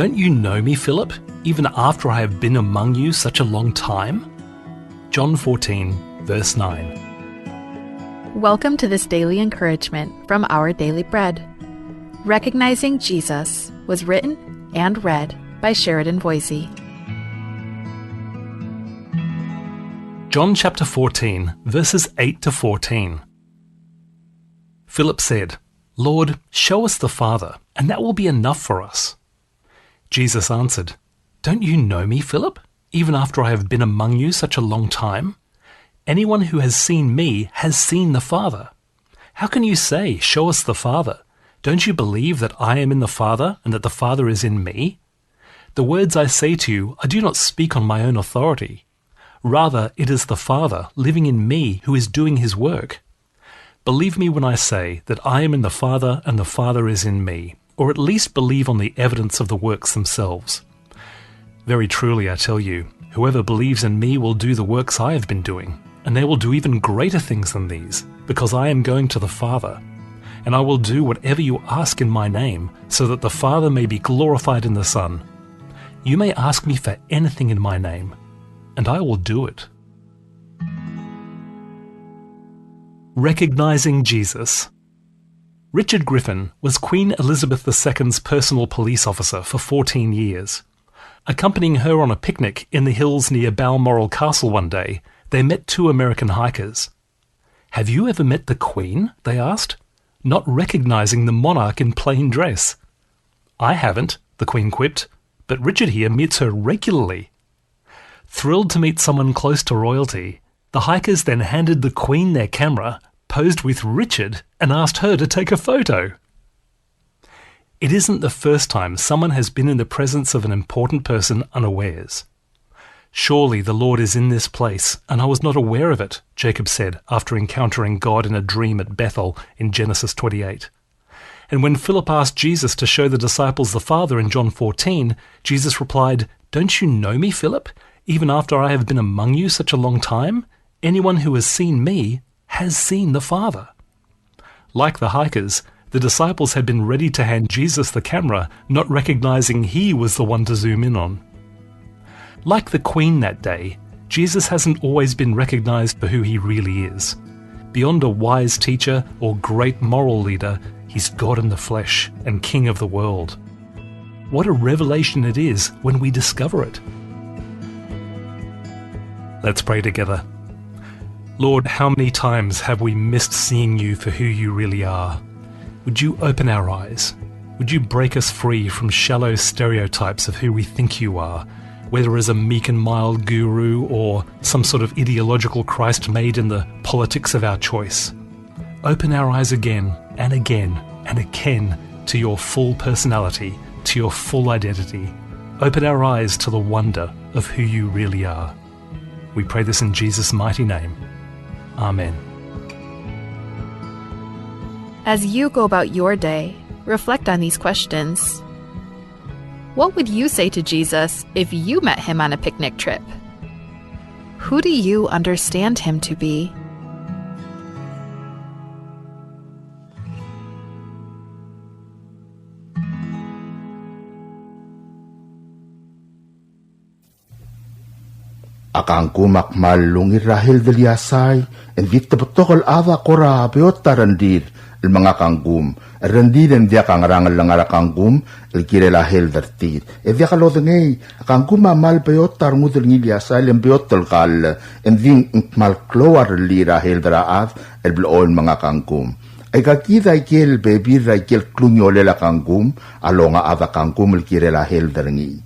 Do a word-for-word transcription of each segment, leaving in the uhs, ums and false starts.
"Don't you know me, Philip, even after I have been among you such a long time?" John fourteen, verse nine. Welcome to this daily encouragement from Our Daily Bread. Recognizing Jesus was written and read by Sheridan Voisey. John chapter fourteen, verses eight to fourteen. Philip said, "Lord, show us the Father, and that will be enough for us." Jesus answered, "Don't you know me, Philip, even after I have been among you such a long time? Anyone who has seen me has seen the Father. How can you say, 'Show us the Father'? Don't you believe that I am in the Father and that the Father is in me? The words I say to you, I do not speak on my own authority. Rather, it is the Father living in me who is doing his work. Believe me when I say that I am in the Father and the Father is in me, or at least believe on the evidence of the works themselves. Very truly, I tell you, whoever believes in me will do the works I have been doing, and they will do even greater things than these, because I am going to the Father. And I will do whatever you ask in my name, so that the Father may be glorified in the Son. You may ask me for anything in my name, and I will do it." Recognizing Jesus. Richard Griffin was Queen Elizabeth the Second's personal police officer for fourteen years. Accompanying her on a picnic in the hills near Balmoral Castle one day, they met two American hikers. "Have you ever met the Queen?" they asked, not recognizing the monarch in plain dress. "I haven't," the Queen quipped, "but Richard here meets her regularly." Thrilled to meet someone close to royalty, the hikers then handed the Queen their camera, posed with Richard, and asked her to take a photo. It isn't the first time someone has been in the presence of an important person unawares. "Surely the Lord is in this place, and I was not aware of it," Jacob said after encountering God in a dream at Bethel in Genesis twenty-eight. And when Philip asked Jesus to show the disciples the Father in John fourteen, Jesus replied, "Don't you know me, Philip, even after I have been among you such a long time? Anyone who has seen me has seen the Father." Like the hikers, the disciples had been ready to hand Jesus the camera, not recognizing he was the one to zoom in on. Like the Queen that day, Jesus hasn't always been recognized for who he really is. Beyond a wise teacher or great moral leader, he's God in the flesh and King of the world. What a revelation it is when we discover it. Let's pray together. Lord, how many times have we missed seeing you for who you really are? Would you open our eyes? Would you break us free from shallow stereotypes of who we think you are, whether as a meek and mild guru or some sort of ideological Christ made in the politics of our choice? Open our eyes again and again and again to your full personality, to your full identity. Open our eyes to the wonder of who you really are. We pray this in Jesus' mighty name. Amen. As you go about your day, reflect on these questions. What would you say to Jesus if you met him on a picnic trip? Who do you understand him to be? A kangkum a kmal ungil er a health el iasai, e ng di te betok el chad a kora beot a rengrir el menga kangkum. Rengrir e ng diak a ngerang el ngar er a kangkum el kirel a health er tir. E diak lodengei, a kangkum a kmal beot a rengud el ngii el iasai, e ng beot el kall, e ng di ng kmal klou a rellii er a health er a chad el blechoel menga kangkum. Aika kid a ikel bebil er a ikel klungiolel a kangkum a longa a chad a kangkum el kirel a health er ngii.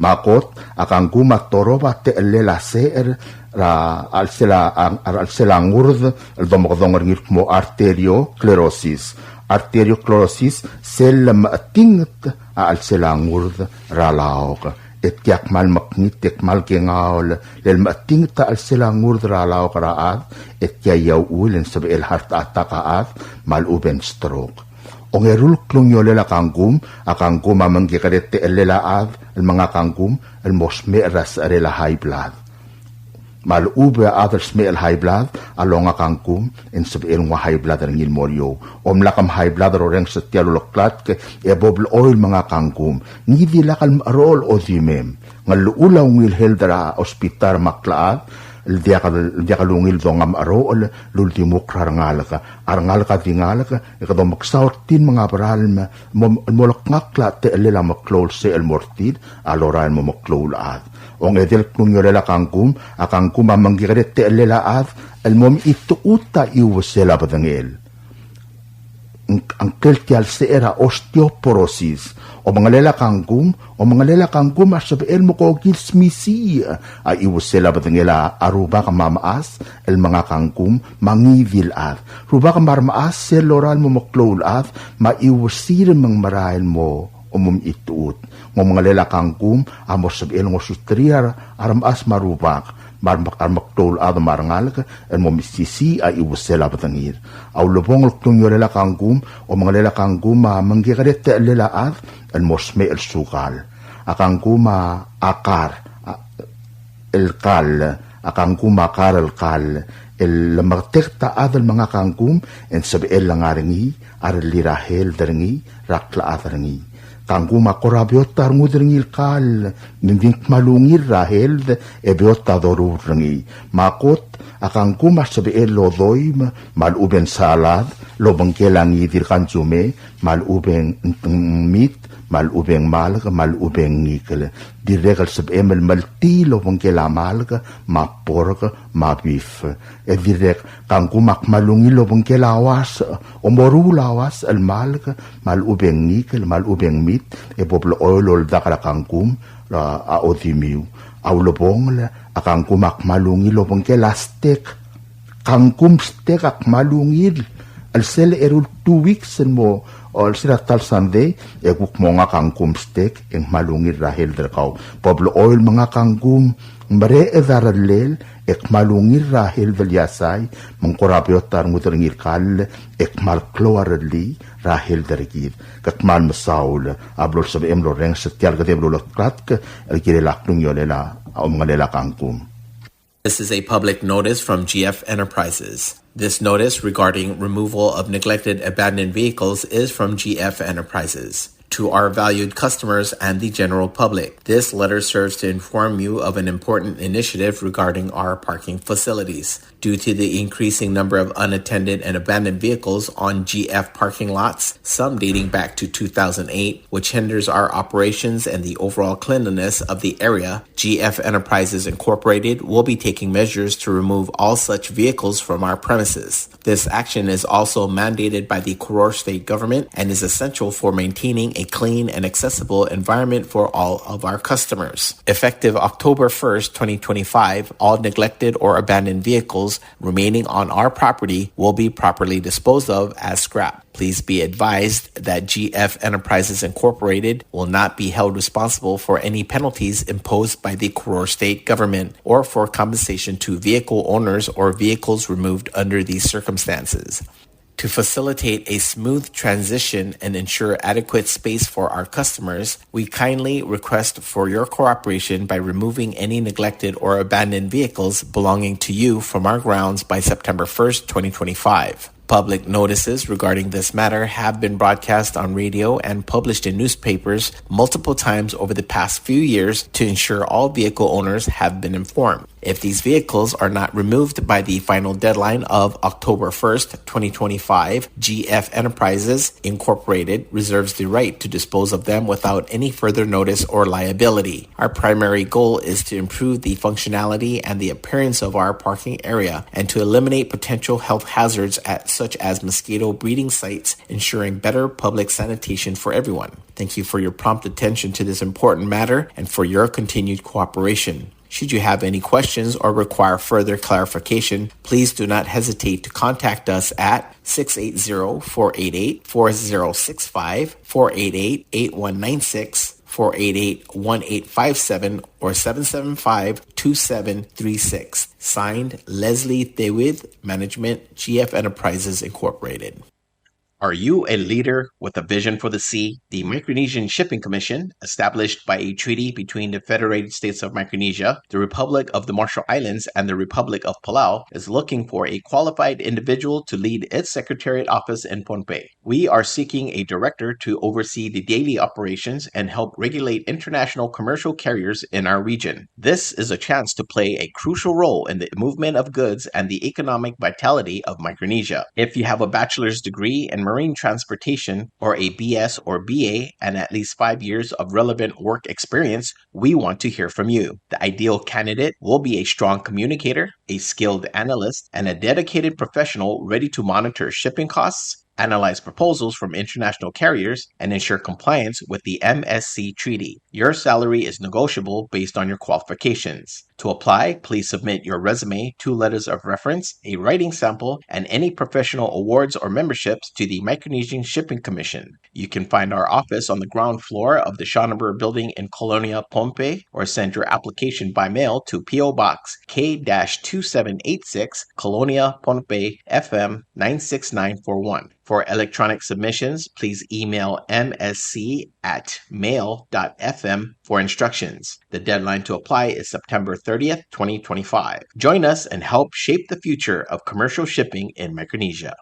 Me a kot, a kangkum a torob a techellel a secher er a chelsel a, a, a chelsel a ngurd el domekedong er ngii el kmo arteriosclerosis. Arteriosclerosis, sel lemechetinget a chelsel a ngurd er a laok. E tia kmal mekngit e kmal kengaol, le lemechetinget a chelsel a ngurd er a laok er a chad, e tia a uchul e ng sebechel heart attack a chad, me a lechub e ng stroke. Ongeru el klungiolel a kangkum, a kangkum a mengkekerei a techellel a chad el menga kangkum el mo smecher er a secherel a high blood. Me a lechub e a chad el smecher el high blood a longa a kangkum, e ng sebechel nguu a high blood er ngii el mo er eou. Omlak em high blood er a orrenges er tia el uleklatk e bo blechoel menga a kangkum. Ngii di lak el mecherocher el odimem. Ng llechul a ungil health er a hospital me a klechad el diak, el diak lungil donga mecherocher el uldimukl er a rengalek. A rengalek a di ngalek e kede omeksau er tir me ng a beralm el mo, mo lekngakl a techellel a meklou el secher el mo er tir a lorael el mo meklou el chad. Ongedei el klungiolel a kangkum, a kangkum a mengkekerei a techellel a chad el mo mechitechut a chiuesel a bedengel. Ng, ngklel tia el secher a osteoporosis. Omengelel a kangkum, omengelel a kangkum a sebechel mo kokil smisichii a chiuesel a bedengel a rubak me a mechas el menga a kangkum me a ngii di el chad. Rubak me a remechas sel lorael el mo meklou el chad me a chiuesir me ng merael el mo mo mechitechut. Ng omengelel a kangkum a mo sebechel ngosuterir a remechas me a rubak me a re, me a remeklou el chad me a rengalek el mo mesisiich a chiuesel a bedengir. A ulebongel el klungiolel a kangkum, omengelel a kangkum a mengkekerei a techellel a chad el mo smecher el sukal. A kangkum a kar, a, el kall, a kangkum a kar el kall, el lemeketeket a chad el menga a kangkum, e ng sebechel el ngar er ngii a rellii er a health er ngii er a klechad er ngii. Kangkum a kora beot a rengud er ngii el kall, me ng di ng kmal ungil er a health e beot a doruul er ngii. Me a kot, a kangkum a sebechel el odoim me a lechub e ng salad el obengkel a ngii di el kansume, me a lechub e ng meat, me a lechub e ng malk, me a lechub e ng ngikel. Dirrek el sebechem el meltii el obengkel a malk, me a pork, me a beef. E dirrek, kangkum a kmal ungil el obengkel a uasech, omoruul a uasech el malk, me a lechub e ng ngikel, me a lechub e ng meat, e bo blechoel oldak er a kangkum er a odimiu. A ulebongel, a kangkum a kmal ungil el obengkel a steak. Kangkum steak a kmal ungil. El sel eru el two weeks el mo, o, el sel ta el Sunday, e kuk monga kangkum steak, e ng kmal ungil er a health er kau. Bo blechoel menga kangkum, mereched a rellel, e kmal ungil er a health el iasai, me ng kora beot a rengud er ngii el kall, e kmal klou a rellii er a health er kid. Ke kmal mesaul a blo lsebechem el orrenges er tia el kedeb el uleklatk el kirel a klungiolel a omengelel a kangkum. This is a public notice from G F Enterprises. This notice regarding removal of neglected abandoned vehicles is from G F Enterprises. To our valued customers and the general public, this letter serves to inform you of an important initiative regarding our parking facilities. Due to the increasing number of unattended and abandoned vehicles on G F parking lots, some dating back to two thousand eight, which hinders our operations and the overall cleanliness of the area, G F Enterprises Incorporated will be taking measures to remove all such vehicles from our premises. This action is also mandated by the Koror State Government and is essential for maintaining a clean and accessible environment for all of our customers. Effective October first, twenty twenty-five, all neglected or abandoned vehicles remaining on our property will be properly disposed of as scrap. Please be advised that G F Enterprises Incorporated will not be held responsible for any penalties imposed by the Koror State Government or for compensation to vehicle owners or vehicles removed under these circumstances. To facilitate a smooth transition and ensure adequate space for our customers, we kindly request for your cooperation by removing any neglected or abandoned vehicles belonging to you from our grounds by September first, twenty twenty-five. Public notices regarding this matter have been broadcast on radio and published in newspapers multiple times over the past few years to ensure all vehicle owners have been informed. If these vehicles are not removed by the final deadline of October first, twenty twenty-five, G F Enterprises Incorporated reserves the right to dispose of them without any further notice or liability. Our primary goal is to improve the functionality and the appearance of our parking area and to eliminate potential health hazards at, such as mosquito breeding sites, ensuring better public sanitation for everyone. Thank you for your prompt attention to this important matter and for your continued cooperation. Should you have any questions or require further clarification, please do not hesitate to contact us at six eight zero, four eight eight, four zero six five, four eight eight, eight one nine six, four eight eight, one eight five seven, or seven seven five, two seven three six. Signed, Leslie Thewith, Management, G F Enterprises Incorporated. Are you a leader with a vision for the sea? The Micronesian Shipping Commission, established by a treaty between the Federated States of Micronesia, the Republic of the Marshall Islands, and the Republic of Palau, is looking for a qualified individual to lead its secretariat office in Pohnpei. We are seeking a director to oversee the daily operations and help regulate international commercial carriers in our region. This is a chance to play a crucial role in the movement of goods and the economic vitality of Micronesia. If you have a bachelor's degree in marine transportation or a B S or B A and at least five years of relevant work experience, we want to hear from you. The ideal candidate will be a strong communicator, a skilled analyst, and a dedicated professional ready to monitor shipping costs, analyze proposals from international carriers, and ensure compliance with the M S C Treaty. Your salary is negotiable based on your qualifications. To apply, please submit your resume, two letters of reference, a writing sample, and any professional awards or memberships to the Micronesian Shipping Commission. You can find our office on the ground floor of the Schonenberg Building in Kolonia, Pohnpei, or send your application by mail to P O Box K two seven eight six, Kolonia, Pohnpei, F M nine six nine four one. For electronic submissions, please email M S C at mail dot F M for instructions. The deadline to apply is September thirtieth, twenty twenty-five. Join us and help shape the future of commercial shipping in Micronesia.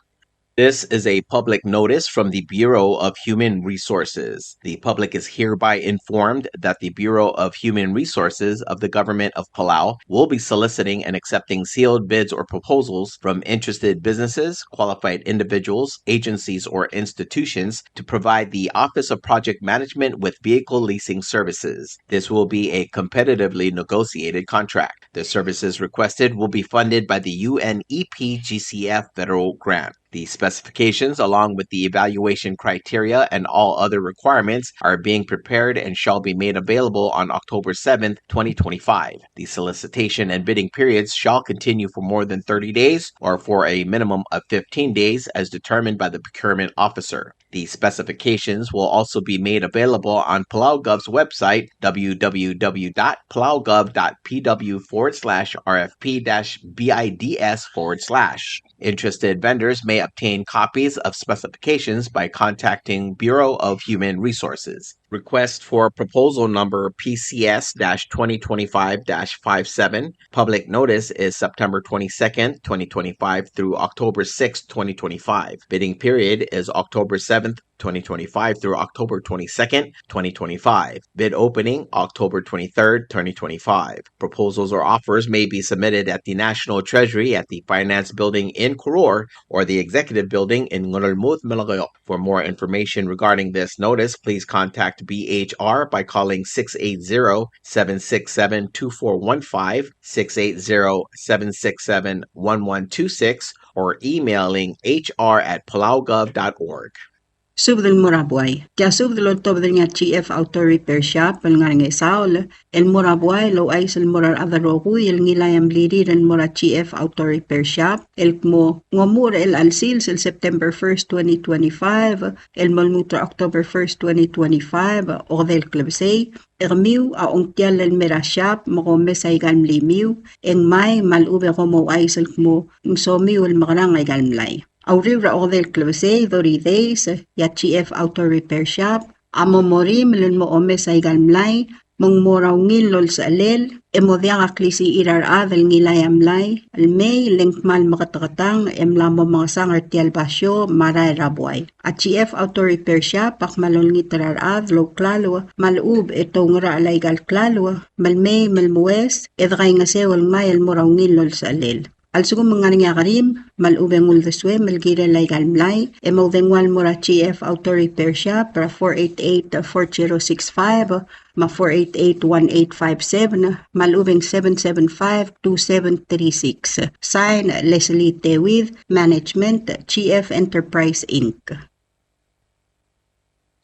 This is a public notice from the Bureau of Human Resources. The public is hereby informed that the Bureau of Human Resources of the Government of Palau will be soliciting and accepting sealed bids or proposals from interested businesses, qualified individuals, agencies, or institutions to provide the Office of Project Management with vehicle leasing services. This will be a competitively negotiated contract. The services requested will be funded by the U N E P G C F federal grant. The specifications, along with the evaluation criteria and all other requirements, are being prepared and shall be made available on October seventh, twenty twenty-five. The solicitation and bidding periods shall continue for more than thirty days or for a minimum of fifteen days as determined by the procurement officer. The specifications will also be made available on PalauGov's website, W W W dot palaugov dot P W forward slash R F P dash B I D S forward slash. Interested vendors may obtain copies of specifications by contacting Bureau of Human Resources. Request for proposal number P C S dash twenty twenty-five dash five seven. Public notice is September twenty-second, twenty twenty-five through October sixth, twenty twenty-five. Bidding period is October seventh, twenty twenty-five through October twenty-second, twenty twenty-five. Bid opening October twenty-third, twenty twenty-five. Proposals or offers may be submitted at the National Treasury at the Finance Building in Koror or the Executive Building in Ngerulmud, Melekeok. For more information regarding this notice, please contact B H R by calling six eight zero, seven six seven, two four one five, six eight zero, seven six seven, one one two six, or emailing H R at palaugov dot org. Subed el mo er a buai. Tia subed el oltobed er ngii a G F Auto Repair Shop el ngar er a Ngesaol, el mo er a buai el ouchais el mo er a rechad el rokui el ngilai a mlirir el mo er a G F Auto Repair Shop, el kmo ng omuchel er chelecha el sils el September first, twenty twenty-five, el mo lmuut er a October first, twenty twenty-five, okedei el klebesei, e kemiu a ongtiall el mei er a shop me kom omes aika el mlimiu, e ngmai me a lechub e kom ouchais el kmo ng somiu el mekerang aika el mlai. A uriul er a okedei el klebesei, thirty days, e a G F Auto Repair Shop a mo morimel el mo omes aika el mlai, me ng mo er a ungil el olsechelel, e mo diak a klisichir a rechad el ngilai a mlai el mei, le ng kmal meketeketang e mla mo mengesang er tia el basio me a rael er a buai. A G F Auto Repair Shop a kmal olengit er a rechad el ouklalo me a lechub e te oungerachel aika el klalo me le mei me le moues e dekaingeseu el ngmai el mo er a ungil el olsechelel. A lsekum ng ngar er ngii a kerim me a lechub e ng uldesuem el kirel aika el mlai, e moudengua el mo er a G F Auto Repair Shop er a four eight eight, four zero six five, me a four eight eight, one eight five seven, me a lechub e ng seven seven five, two seven three six. Sign, Leslie Tewid, Management, G F Enterprise, Inc.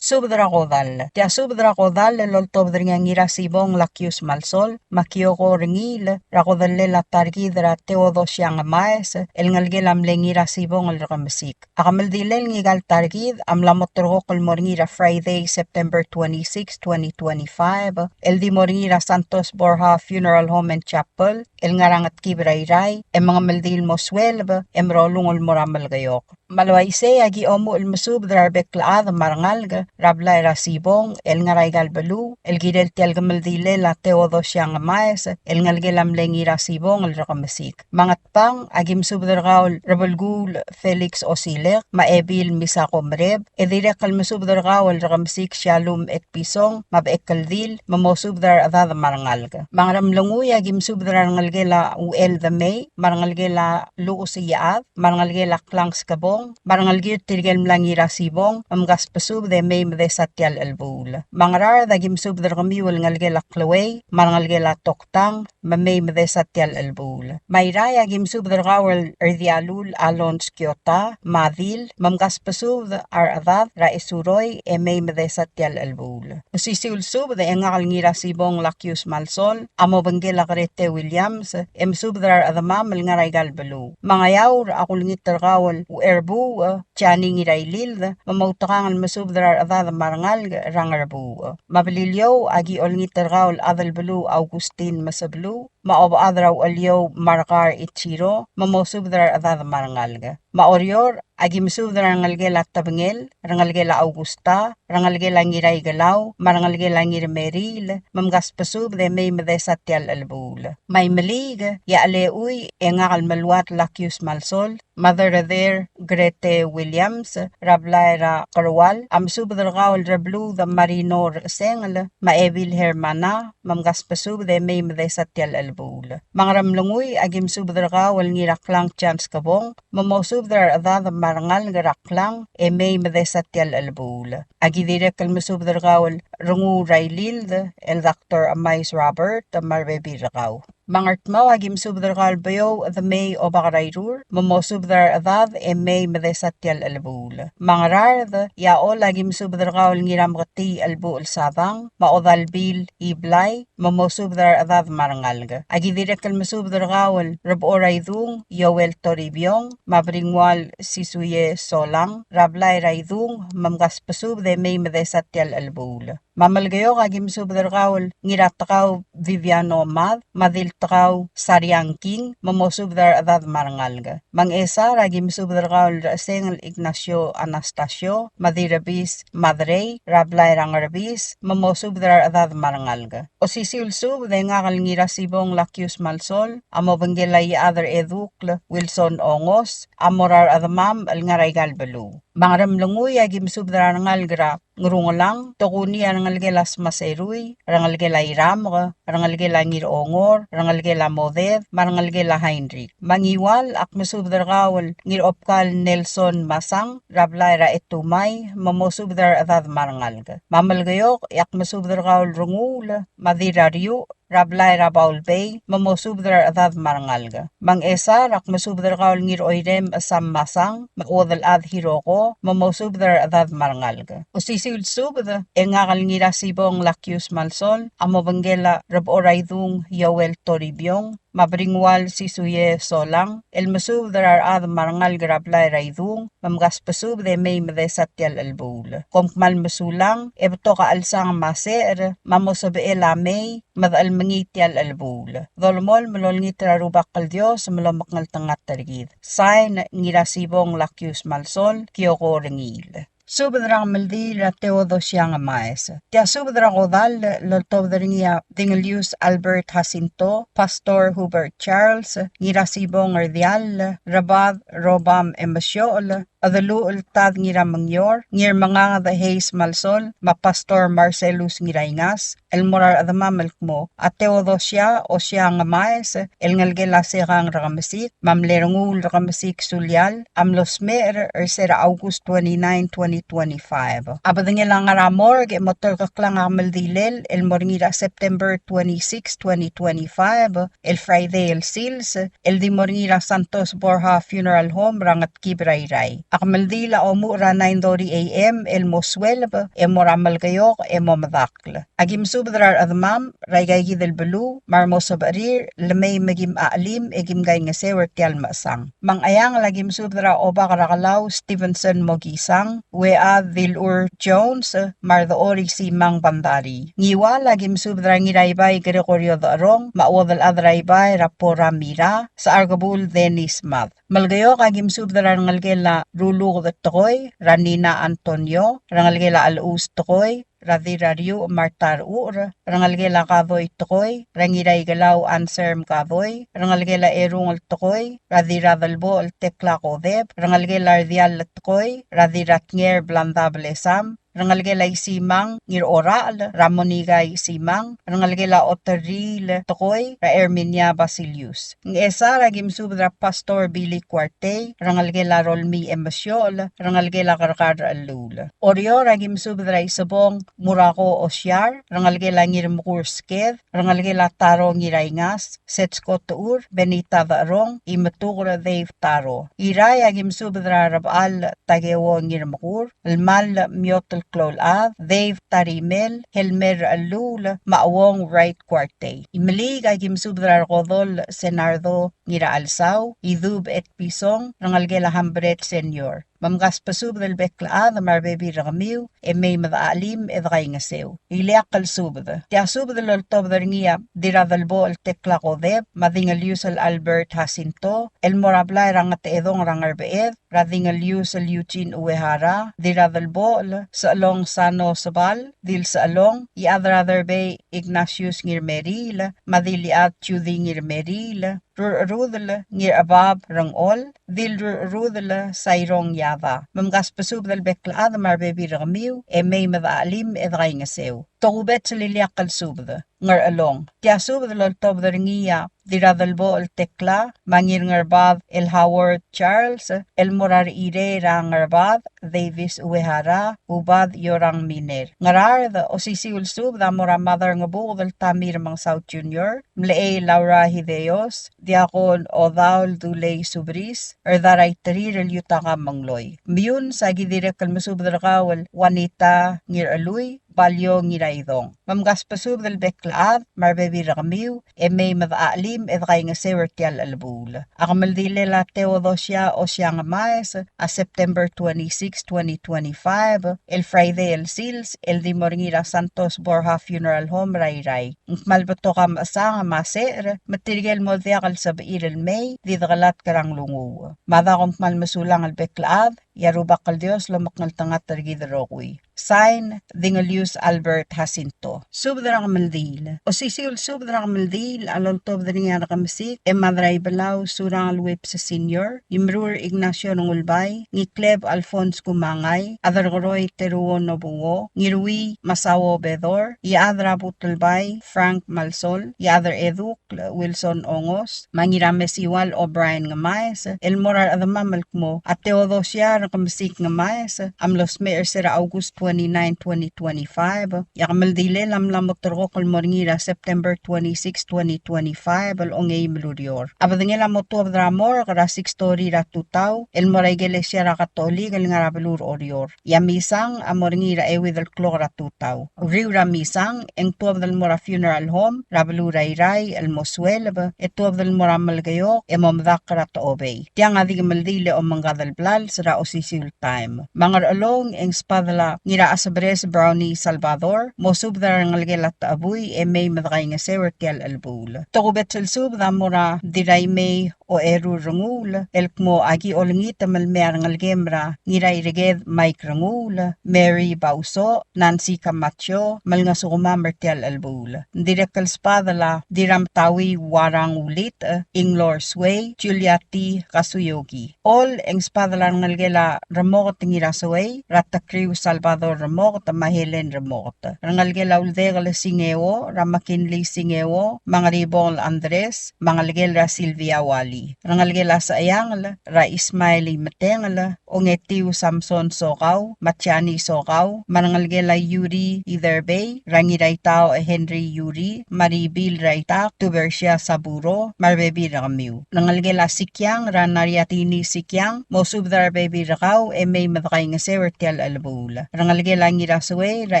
Subed er a kodall. Tia subed er a kodall el oltobed er ngii a Ngirasibong Lakius Malsol me a Kioko Rengiil er a kodellel a ta er kid er a Theodosia Ngemaes el ngelekel a mle Ngirasibong el Rekemesik. A kemeldilel ngika el ta er kid a mla mo terrekokl el mo er ngii er a Friday, September twenty-six, twenty twenty-five, el di mo er ngii er a Santos Borja Funeral Home and Chapel el ngar er a Ngetkib er a Irrai, e mengemeldiil el mo sueleb e merolung el mo er a Melekeok. Me a le uaisei a ki omuchel el mesubed er a rebek el chad me a rengalek er a blai er a Sibong el ngar er aika el beluu el kirel tia el kemeldilel a Theodosia Ngemaes el ngelekel a mle Ngirasibong el Rekemesik. Me a Ngatpang a ki mesubed er kau el Rebelkuul Felix Osilek me a Ebil Misako Mereb, e dirrek el mesubed er kau el Rekemesik Shalom Etpison me a Bechekeldil, me mosubed er a rechedad me a rengalek. Me a Ngeremlengui a ki mesubed er a rengelekel a Uchel Demei me a rengelekel a Luchus Iechad me a rengelekel a Klang Skebong me a rengelekir tirke el mla Ngirasibong, me mkasbesubed e mei me desa tia el chelebuul. Me a Ngaraard a ki mesubed er kemiu el ngelekel a Kleuei me a rengelekel a Toktang, me mei me desa tia el chelebuul. Me a Irrai a ki mesubed er kau el Rdialul Alons Kiota me a Dil, me mkasbesubed a rechedad er a Esuroi e mei me desa tia el chelebuul. Osisiu el subed e ngak el Ngirasibong Lakius Malsol a mo obengkel a Grete Williams e mesubed er a rechedemam el ngar er aika el beluu. Me a Ngeaur a kulengit er kau el Ucherbuuch Jani Ngirailild, me moutekangel el mesubed er a rechedad me a rengalek er a Ngerbuuch. Me a Beliliou a ki olengit er kau el Adelbeluu Augustin Mesebeluu me a Obechad er a Ucheliou Markar Ichiro, me mosubed er a rechedad me a rengalek. Me a Oreor a ki mesubed er a rengelekel a Tebengel, rengelekel a Augusta, rengelekel a Ngiraikelau me a rengelekel a Ngirmeriil, me mkasbesubed e mei me desa tia el chelebuul. Me a Imeliik e a Chelechui e ngak el Meluat Lakius Malsol me a Dereder Grete Williams er a blai er a Kerual a mesubed er kau el Rebluud Marino Rechesengel me a Ebil Hermana, me mkasbesubed e mei me desa tia el chelebuul. Me a Ngeremlengui a ki mesubed er kau el Ngiraklang Chance Kebong, me mosubed er a rechedad me a rengalek er a Klang e mei me desa tia el chelebuul. A ki dirrek el mesubed er kau el Renguul er a Ilild el Doctor Emais Robert me a rebebil er kau. Me a Ngardmau a ki mesubed er kau el Beouch Demei Obak er a Irur, me mosubed er a rechedad e mei me desa tia el chelebuul. Me a Ngaraard e a Chol a ki mesubed er kau el Ngirameketii Chelebuchel Sadang me a Odalbil Iblai, me mosubed er a rechedad me a rengalek. A ki dirrek el mesubed er kau el Rebechor a Idung Joel Toribiong me a Bringual Sisuie Solang er a blai er a Idung, me mkasbesubed e mei me desa tia el chelebuul. Me a Melekeok a ki mesubed er kau el Ngiratekau Viviano Mad me a Diltekau Sariang King, me mosubed er a rechedad me a rengalek. Me a Ngchesar a ki mesubed er kau el Rechesengel Ignacio Anastasio me a Dirrebis Madrei er a blai er a Ngerbis, me mosubed er a rechedad me a rengalek. Osisiu el subed e ngak el Ngirasibong Lakius Malsol a mo obengkel a Iechad er a Edukl Wilson Ongos a mo er a rechedemam el ngar er aika el beluu. Me a Ngeremlengui a ki mesubed er a rengalek er a Ngerungelang, tokuni a rengelekel a Smaserui, rengelekel a Iramk, rengelekel a Ngirongor, rengelekel a Moded me a rengelekel a Heinrich. Me a Ngiwal a kmesubed er kau el Ngirobkal Nelson Masang er a blai er a Etumai, me mosubed er a rechedad me a rengalek. Me a Melekeok e a kmesubed er kau el Renguul me a Dirrariuch er a blai er a Baulbei, me mosubed er a rechedad me a rengalek. Me a Ngchesar a kmesubed er kau el Ngiroirem Sam Masang me a Uodelchad Hiroko, me mosubed er a rechedad me a rengalek. Osisiu el subed e ngak el Ngirasibong Lakius Malsol a mo obengkel a Rebechor a Idung Joel Toribiong me a Bringual Sisuie Solang el mesubed er a rechad me a rengalek er a blai er a Idung, me mkasbesubed e mei me desa tia el chelebuul. Kom kmal mesulang e betok a chelsang me a secher me a mo sebechel a mei me de chelmengii tia el chelebuul. Dolemolem el olengit er a Rubak el Dios me lomekngeltengat er kid. Sain, Ngirasibong Lakius Malsol, Kioko Rengiil. Subed er a kemeldiil er a Theodosia Ngemaes. Tia subed er a kodall el oltobed er ngii a Dingelius Albert Jacinto, Pastor Hubert Charles, Ngirasibong Rdiall, Rebad Robam Emesiochel, Chedeluchel Tad Ngiramengior, Ngirmenganged Hayes Malsol, me a Pastor Marcellus Ngiraingas, el mo er a rechedemam el kmo a Theodosia Osia Ngemaes, el ngelekel a Sekang Rekemesik, me a mle Renguul Rekemesik Sulial, a mlo smecher er se er a August twenty-nine, twenty twenty-five. A bedengel a ngar er a morgue e mo terkeklang a kemeldilel el mo er ngii er a September twenty-six, twenty twenty-five, el Friday el sils, el di mo er ngii er a Santos Borja Funeral Home er a Ngetkib er a Irrai. A kemeldiil a omuchel er a nine thirty A M el mo sueleb e mo er a Melekeok e mo medakl. Aki mesubed er a rechedemam er aika kid el beluu me a re mo sebechir el mei me kim chelim e kim kaingeseu er tia el mechesang. Me a Ngcheangel aki mesubed er a Obak er a Kelau Stevenson Mokisang, Uead Dilur Jones, me a Redechor Isimang Bandari. Ngiwal aki mesubed er a Ngiraibai Gregorio Decherong, me a chuodel chad er a Ibai er a Pora Mira, Secharkebul Dennis Mad. Melekeok aki mesubed er a rengelekel a Ruluked Tekoi, er a Nina Antonio, rengelekel a Chelechus Tekoi, er a Dirrariuch Marta Rechucher, rengelekel a Kadoi Tekoi, er a Ngiraikelau Anselm Kadoi, rengelekel a Erungel Tekoi, er a Dirradelbochel Tekla Kodep, rengelekel a Rdiall Tekoi, er a Dirratnger Blanda Blesam, rengelekel a Isimang Ngirorachel, er a Monika Isimang, rengelekel a Oterriil Tekoi, er a Erminia Basilius. Ngchesar aki mesubed er a Pastor Billy Kuartei, rengelekel a Rolmii Emesiochel, rengelekel a Kerkar Chelluul. Oreor aki mesubed er a Isebong Murako Osiar, rengelekel a Ngirmekur Sked, rengelekel a Taro Ngiraingas, Setsko Techur, Benita Decherong, Imetuker Dave Taro. Irrai aki mesubed er a Rebechall Takeo Ngirmekur, el Mall Miotel Kloulchad, Dave Tarimel, Helmer Chelluul, me a Uong Wright Kuartei. Imeliik aki mesubed er a Rekodol Senardo Ngirachelsau, Idub Etpison, rengelekel a Hambret Senior. Me mkasbesubed el bek el chad me a rebebil er kemiu, e mei me dechachelim e dekaingeseu. Ileakl el subed. Tia subed el oltobed er ngii a Dirradelbochel Tekla Kodep, me a Dingelius el Albert Jacinto, el mo er a blai er a Ngetechedong er a Ngerbeched, er a Dingelius el Eugene Uehara, Dirradelbochel, Sechelong Sano Sebal, Dil Sechelong, Iechad er a Derbei Ignatius Ngirmeriil, me a Dil Iechad Judy Ngirmeriil, Rurcherudel Ngirchebab Rengchol, Dil Rurcherudel Sairong Yada. Me mkasbesubed el bek el chad me a rebebil er kemiu, e mei me dechachelim e dekaingeseu. Tokubets el ileakl el subed. Ngerchelong. Tia subed el oltobed er ngii a Dirradelbochel Tekla, me a Ngirngerbad el Howard Charles, el mo er a rechirei er a Ngerbad Davis Uehara, Ubad Yorang Miner. Ngaraard, osisiu el subed a mo er a Mad er a Ngebuked el Tamir Mengesau Junior, Mlechei Laura Hideos, Diakon Odaol Dulei Subris, Rdaraiterir el Yutaka Mengloi. Meyuns, aki dirrek el mesubed er kau el Juanita Ngirchelui, Balio Ngiraidong. Me mkasbesubed el bek el chad me a rebebil er kemiu, e mei me dechachelim e dekaingeseu er tia el chelebuul. A kemeldilel a Theodosia Osiang Maes, a September twenty-six, twenty twenty-five, el Friday el sils, el di mo er ngii er a Santos Borja Funeral Home er a Irrai. Ng kmal betok a mechesang me a secher, me tirke el mo diak el sebechir el mei, di dekelatk er a nglunguuch. Me a dako ng kmal mesulang el bek el chad, e a Rubak el Dios lomekngeltengat er kid el rokui. Sign, Dingelius Albert Jacinto. Subed er a kemeldiil. Osisiu el subed er a kemeldiil a loltobed er ngii a Rekemesik, e Mad er a Ibelau Surangel Whipps Senior, Imrur Ignacio Rengulbai, Ngikleb Alphonse Kumangai, Aderkeroi Teruo Nobuo, Ngiruii Masao Bedor, Iechad er a Butelbai Frank Malsol, Iechad er a Eduk Wilson Ongos, me a Ngiramesiual O'Brien Ngemaes, el mo er a rechedemam el kmo a Theodosia Rekemesik Ngemaes a mlo smecher er se er a August twenty-nine, twenty twenty-five, e a kemeldilel a mla mo terrekokl el mo er ngii er a September twenty-six, twenty twenty-five, el ongeim el ureor. A bedengel a mo tuobed er a morgue er a six thirty er a tutau, el mo er a ikelesia er a Katolik el ngar er a beluu er Oreor. E a misang a mo er ngii er a euid el klok er a tutau. Uriul er a misang, e ng tuobed el mo er a funeral home er a beluu er a Irrai el mo sueleb, e tuobed el mo er a Melekeok e mo medakl er a Techobei. Tiang a di kemeldiil e omengkad el blals er a osisiu el taem. Me a Ngerchelong, e ng sbadel a Ngirachesebres Brownie Salvador, mo subed er a rengelekel a Techebui e mei me dekaingeseu er tia el chelebuul. Tokubets el subed a mo er a Dirraimei Oeru Renguul, el kmo aki olengit me le mei a rengelekem er a Ngiraireked Mike Renguul, Mary Bauso, Nancy Camacho, me lengesukemam er tia el chelebuul. Ng dirrek el sbadel a Dirramtaui Warang Ulitech, Inglor Suei, Julia T. Kasuyoki. Ollei, e ng sbadel a rengelekel a Remoket Ngirasuei, er a Tekriu Salvador Remoket, me a Helen Remoket. Rengelekel a Uldekel Singeo, er a McKinley Singeo, me a Ngeribongel Andres, me a ngelekel er a Sylvia Wali. Rengelekel a Secheangel, er a Ismael Imetengel, Ongetiu Samson Sokau, me a Jani Sokau, me a rengelekel a Yuri Iderbei, er a Ngiraitau Henry Yuri, me a Ribil er a Itak, Tubersia Saburo, me a rebebil er kemiu. Rengelekel a Sikiang, er a Nariatini Sikiang, mosubed er a rebebil er kau e mei me dekaingeseu er tia el chelebuul. Rengelekel a Ngirasuei er a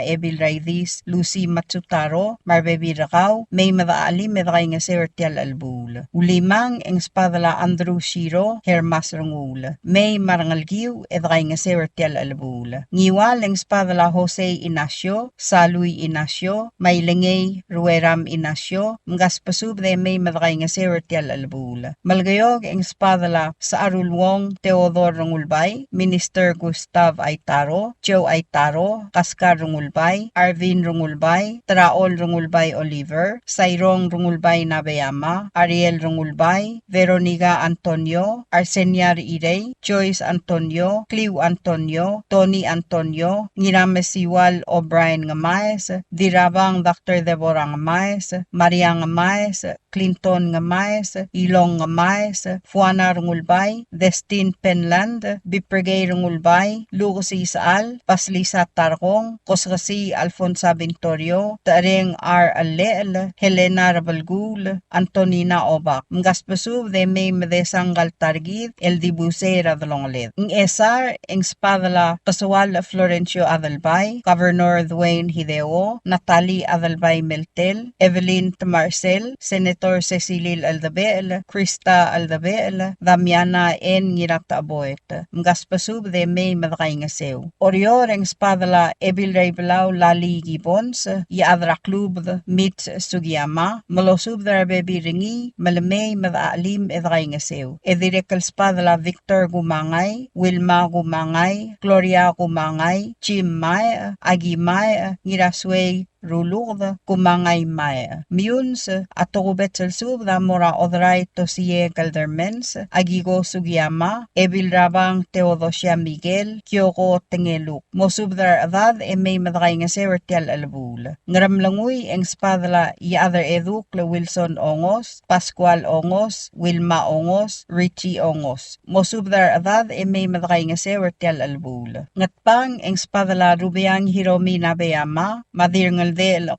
Ebil er a Idis Lucy Matsutaro me a rebebil er kau, mei me dechachelim e dekaingeseu er tia el chelebuul. Ulimang e ng sbadel a Andrew Shiro Hermas Renguul, mei me a rengelekiu e dekaingeseu er tia el chelebuul. Ngiwal e ng sbadel a Jose Ignacio Salui Ignacio me a Ilengei Rueram Ignacio, mkasbesubed e mei me dekaingeseu er tia el chelebuul. Melekeok e ng sbadel a Secharuluong Theodore Rengulbai, Minister Gustav Aitaro, Joe Aitaro, Kaskar Rengulbai, Arvin Rengulbai, Terachol Rengulbai Oliver, Sairong Rengulbai Nabeyama, Ariel Rengulbai, Veronica Antonio, Arsenia Irei, Joyce Antonio, Cliu Antonio, Tony Antonio, Ngiramesiual O'Brien Ngemaes, Dirabang Doctor Deborah Ngemaes, Maria Ngemaes, Clinton Ngemaes, Ilong Ngemaes, Fuana Rengulbai, Destin Penland, Biprgei Rengulbai, Lukes Isechal, Basilisa Tarkong, Koskesii Alfonsa Vintorio, Tereng R. Llechel, Helena Rebelkuul, Antonina Obak. Mkasbesubed e mei me desa ngka el ta er kid el dibus er a delongeled. Ngchesar e ng sbadel a Kesual Florencio Adelbai, Governor Duane Hideo, Natalie Adelbai Meltel, Evelyn Tmarsel, Senator Secilil Eldebechel, Krista Eldebechel, Damiana N. Ngiratecheboet. Mkasbesubed e mei me dekaingeseu. Oreor e ng sbadel a Ebil er a Ibelau Lali Gibbons, Iechad er a Klubed Mitch Sugiyama, me losubed er a rebebil er ngii me le mei me dechachelim e dekaingeseu. E dirrek el sbadel a Victor Kumangai, Wilma Kumangai, Gloria Kumangai, Jim Maech, Aki Maech, Ngirasuei Ruluked, Kumangai Maech. Meyuns, a tokubets el subed a mo er a Oderai Tosie Geldermans, Akiko Sugiyama, Ebil Rabang Theodosia Miguel, Kioko Tengeluk. Mosubed er a rechedad e mei me dekaingeseu er tia el chelebuul. Ngeremlengui e ng sbadel a Iechad er a Edukl Wilson Ongos, Pascual Ongos, Wilma Ongos, Richie Ongos. Mosubed er a rechedad e mei me dekaingeseu er tia el chelebuul. Ngatpang e ng sbadel a Rubeang Hiromi Nabeyama, me a Dirngeldechel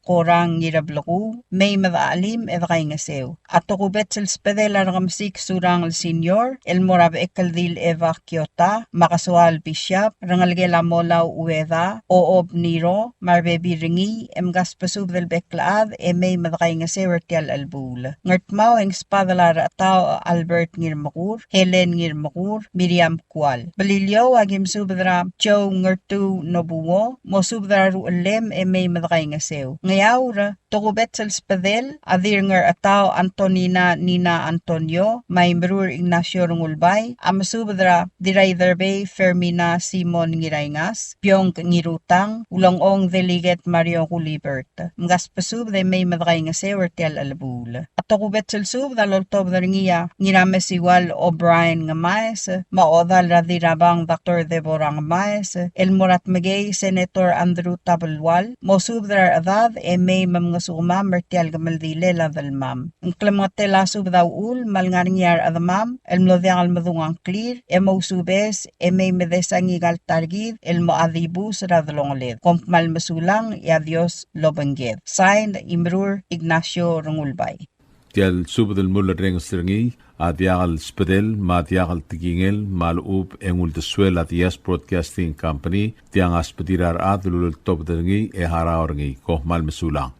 Korang Ngireblekuu, mei me dechachelim e dekaingeseu. A tokubets el sbedel a Rekemesik Surangel Senior, el mo er a Bechekeldil Eva Kiota, me a Kesoal Bishop, rengelekel a Molau Ueda, Ochob Niro, me a rebebil er ngii, e mkasbesubed el bek el chad, e mei me dekaingeseu er tia el chelebuul. Ngardmau e ng sbadel a Rechetau Albert Ngirmekur, Helen Ngirmekur, Miriam Kual. Beliliou, aki mesubed er a Joe Ngertuu Nobuo, mosubed er a ruchellem e mei me dekaingeseu. Ngeaur, tokubets el sbedel a Dirngerchetau Antonina Nina Antonio, me a Imerur Ignacio Rengulbai, a mesubed er a Dirraiderbei Fermina Simon Ngiraingas, Biong Ngirutang, Ulengchong Delegate Mario Gulibert. Mkasbesubed e mei me dekaingeseu er tia el chelebuul. A tokubets el subed a loltobed er ngii a Ngiramesiual O'Brien Ngemaes, me a ochedal er a Dirrabang Doctor Deborah Ngemaes, el mo er a Tmekei Senator Andrew Tabelual, mosubed er a rechedad e mei me mngesukemam er tia el kemeldilel a delmam. Ng klemengetel a subed a uchul me a lengar er ngii a rechedemam el mlo diak el medung a ngklir, e mousubes e mei me desa ngika el ta er kid el mocha dibus er a delongeled. Kom kmal mesulang, e a Dios lobengked. Signed, Imerur Ignacio Rengulbai. Tia el subed el mulerrenges er ngii a diak el sbedel me a diak el tekingel me a lechub e ng uldesuel a Diaz Broadcasting Company, tiang a sbedir a rechad el uleltobed er ngii e harau er ngii. Kom kmal mesulang.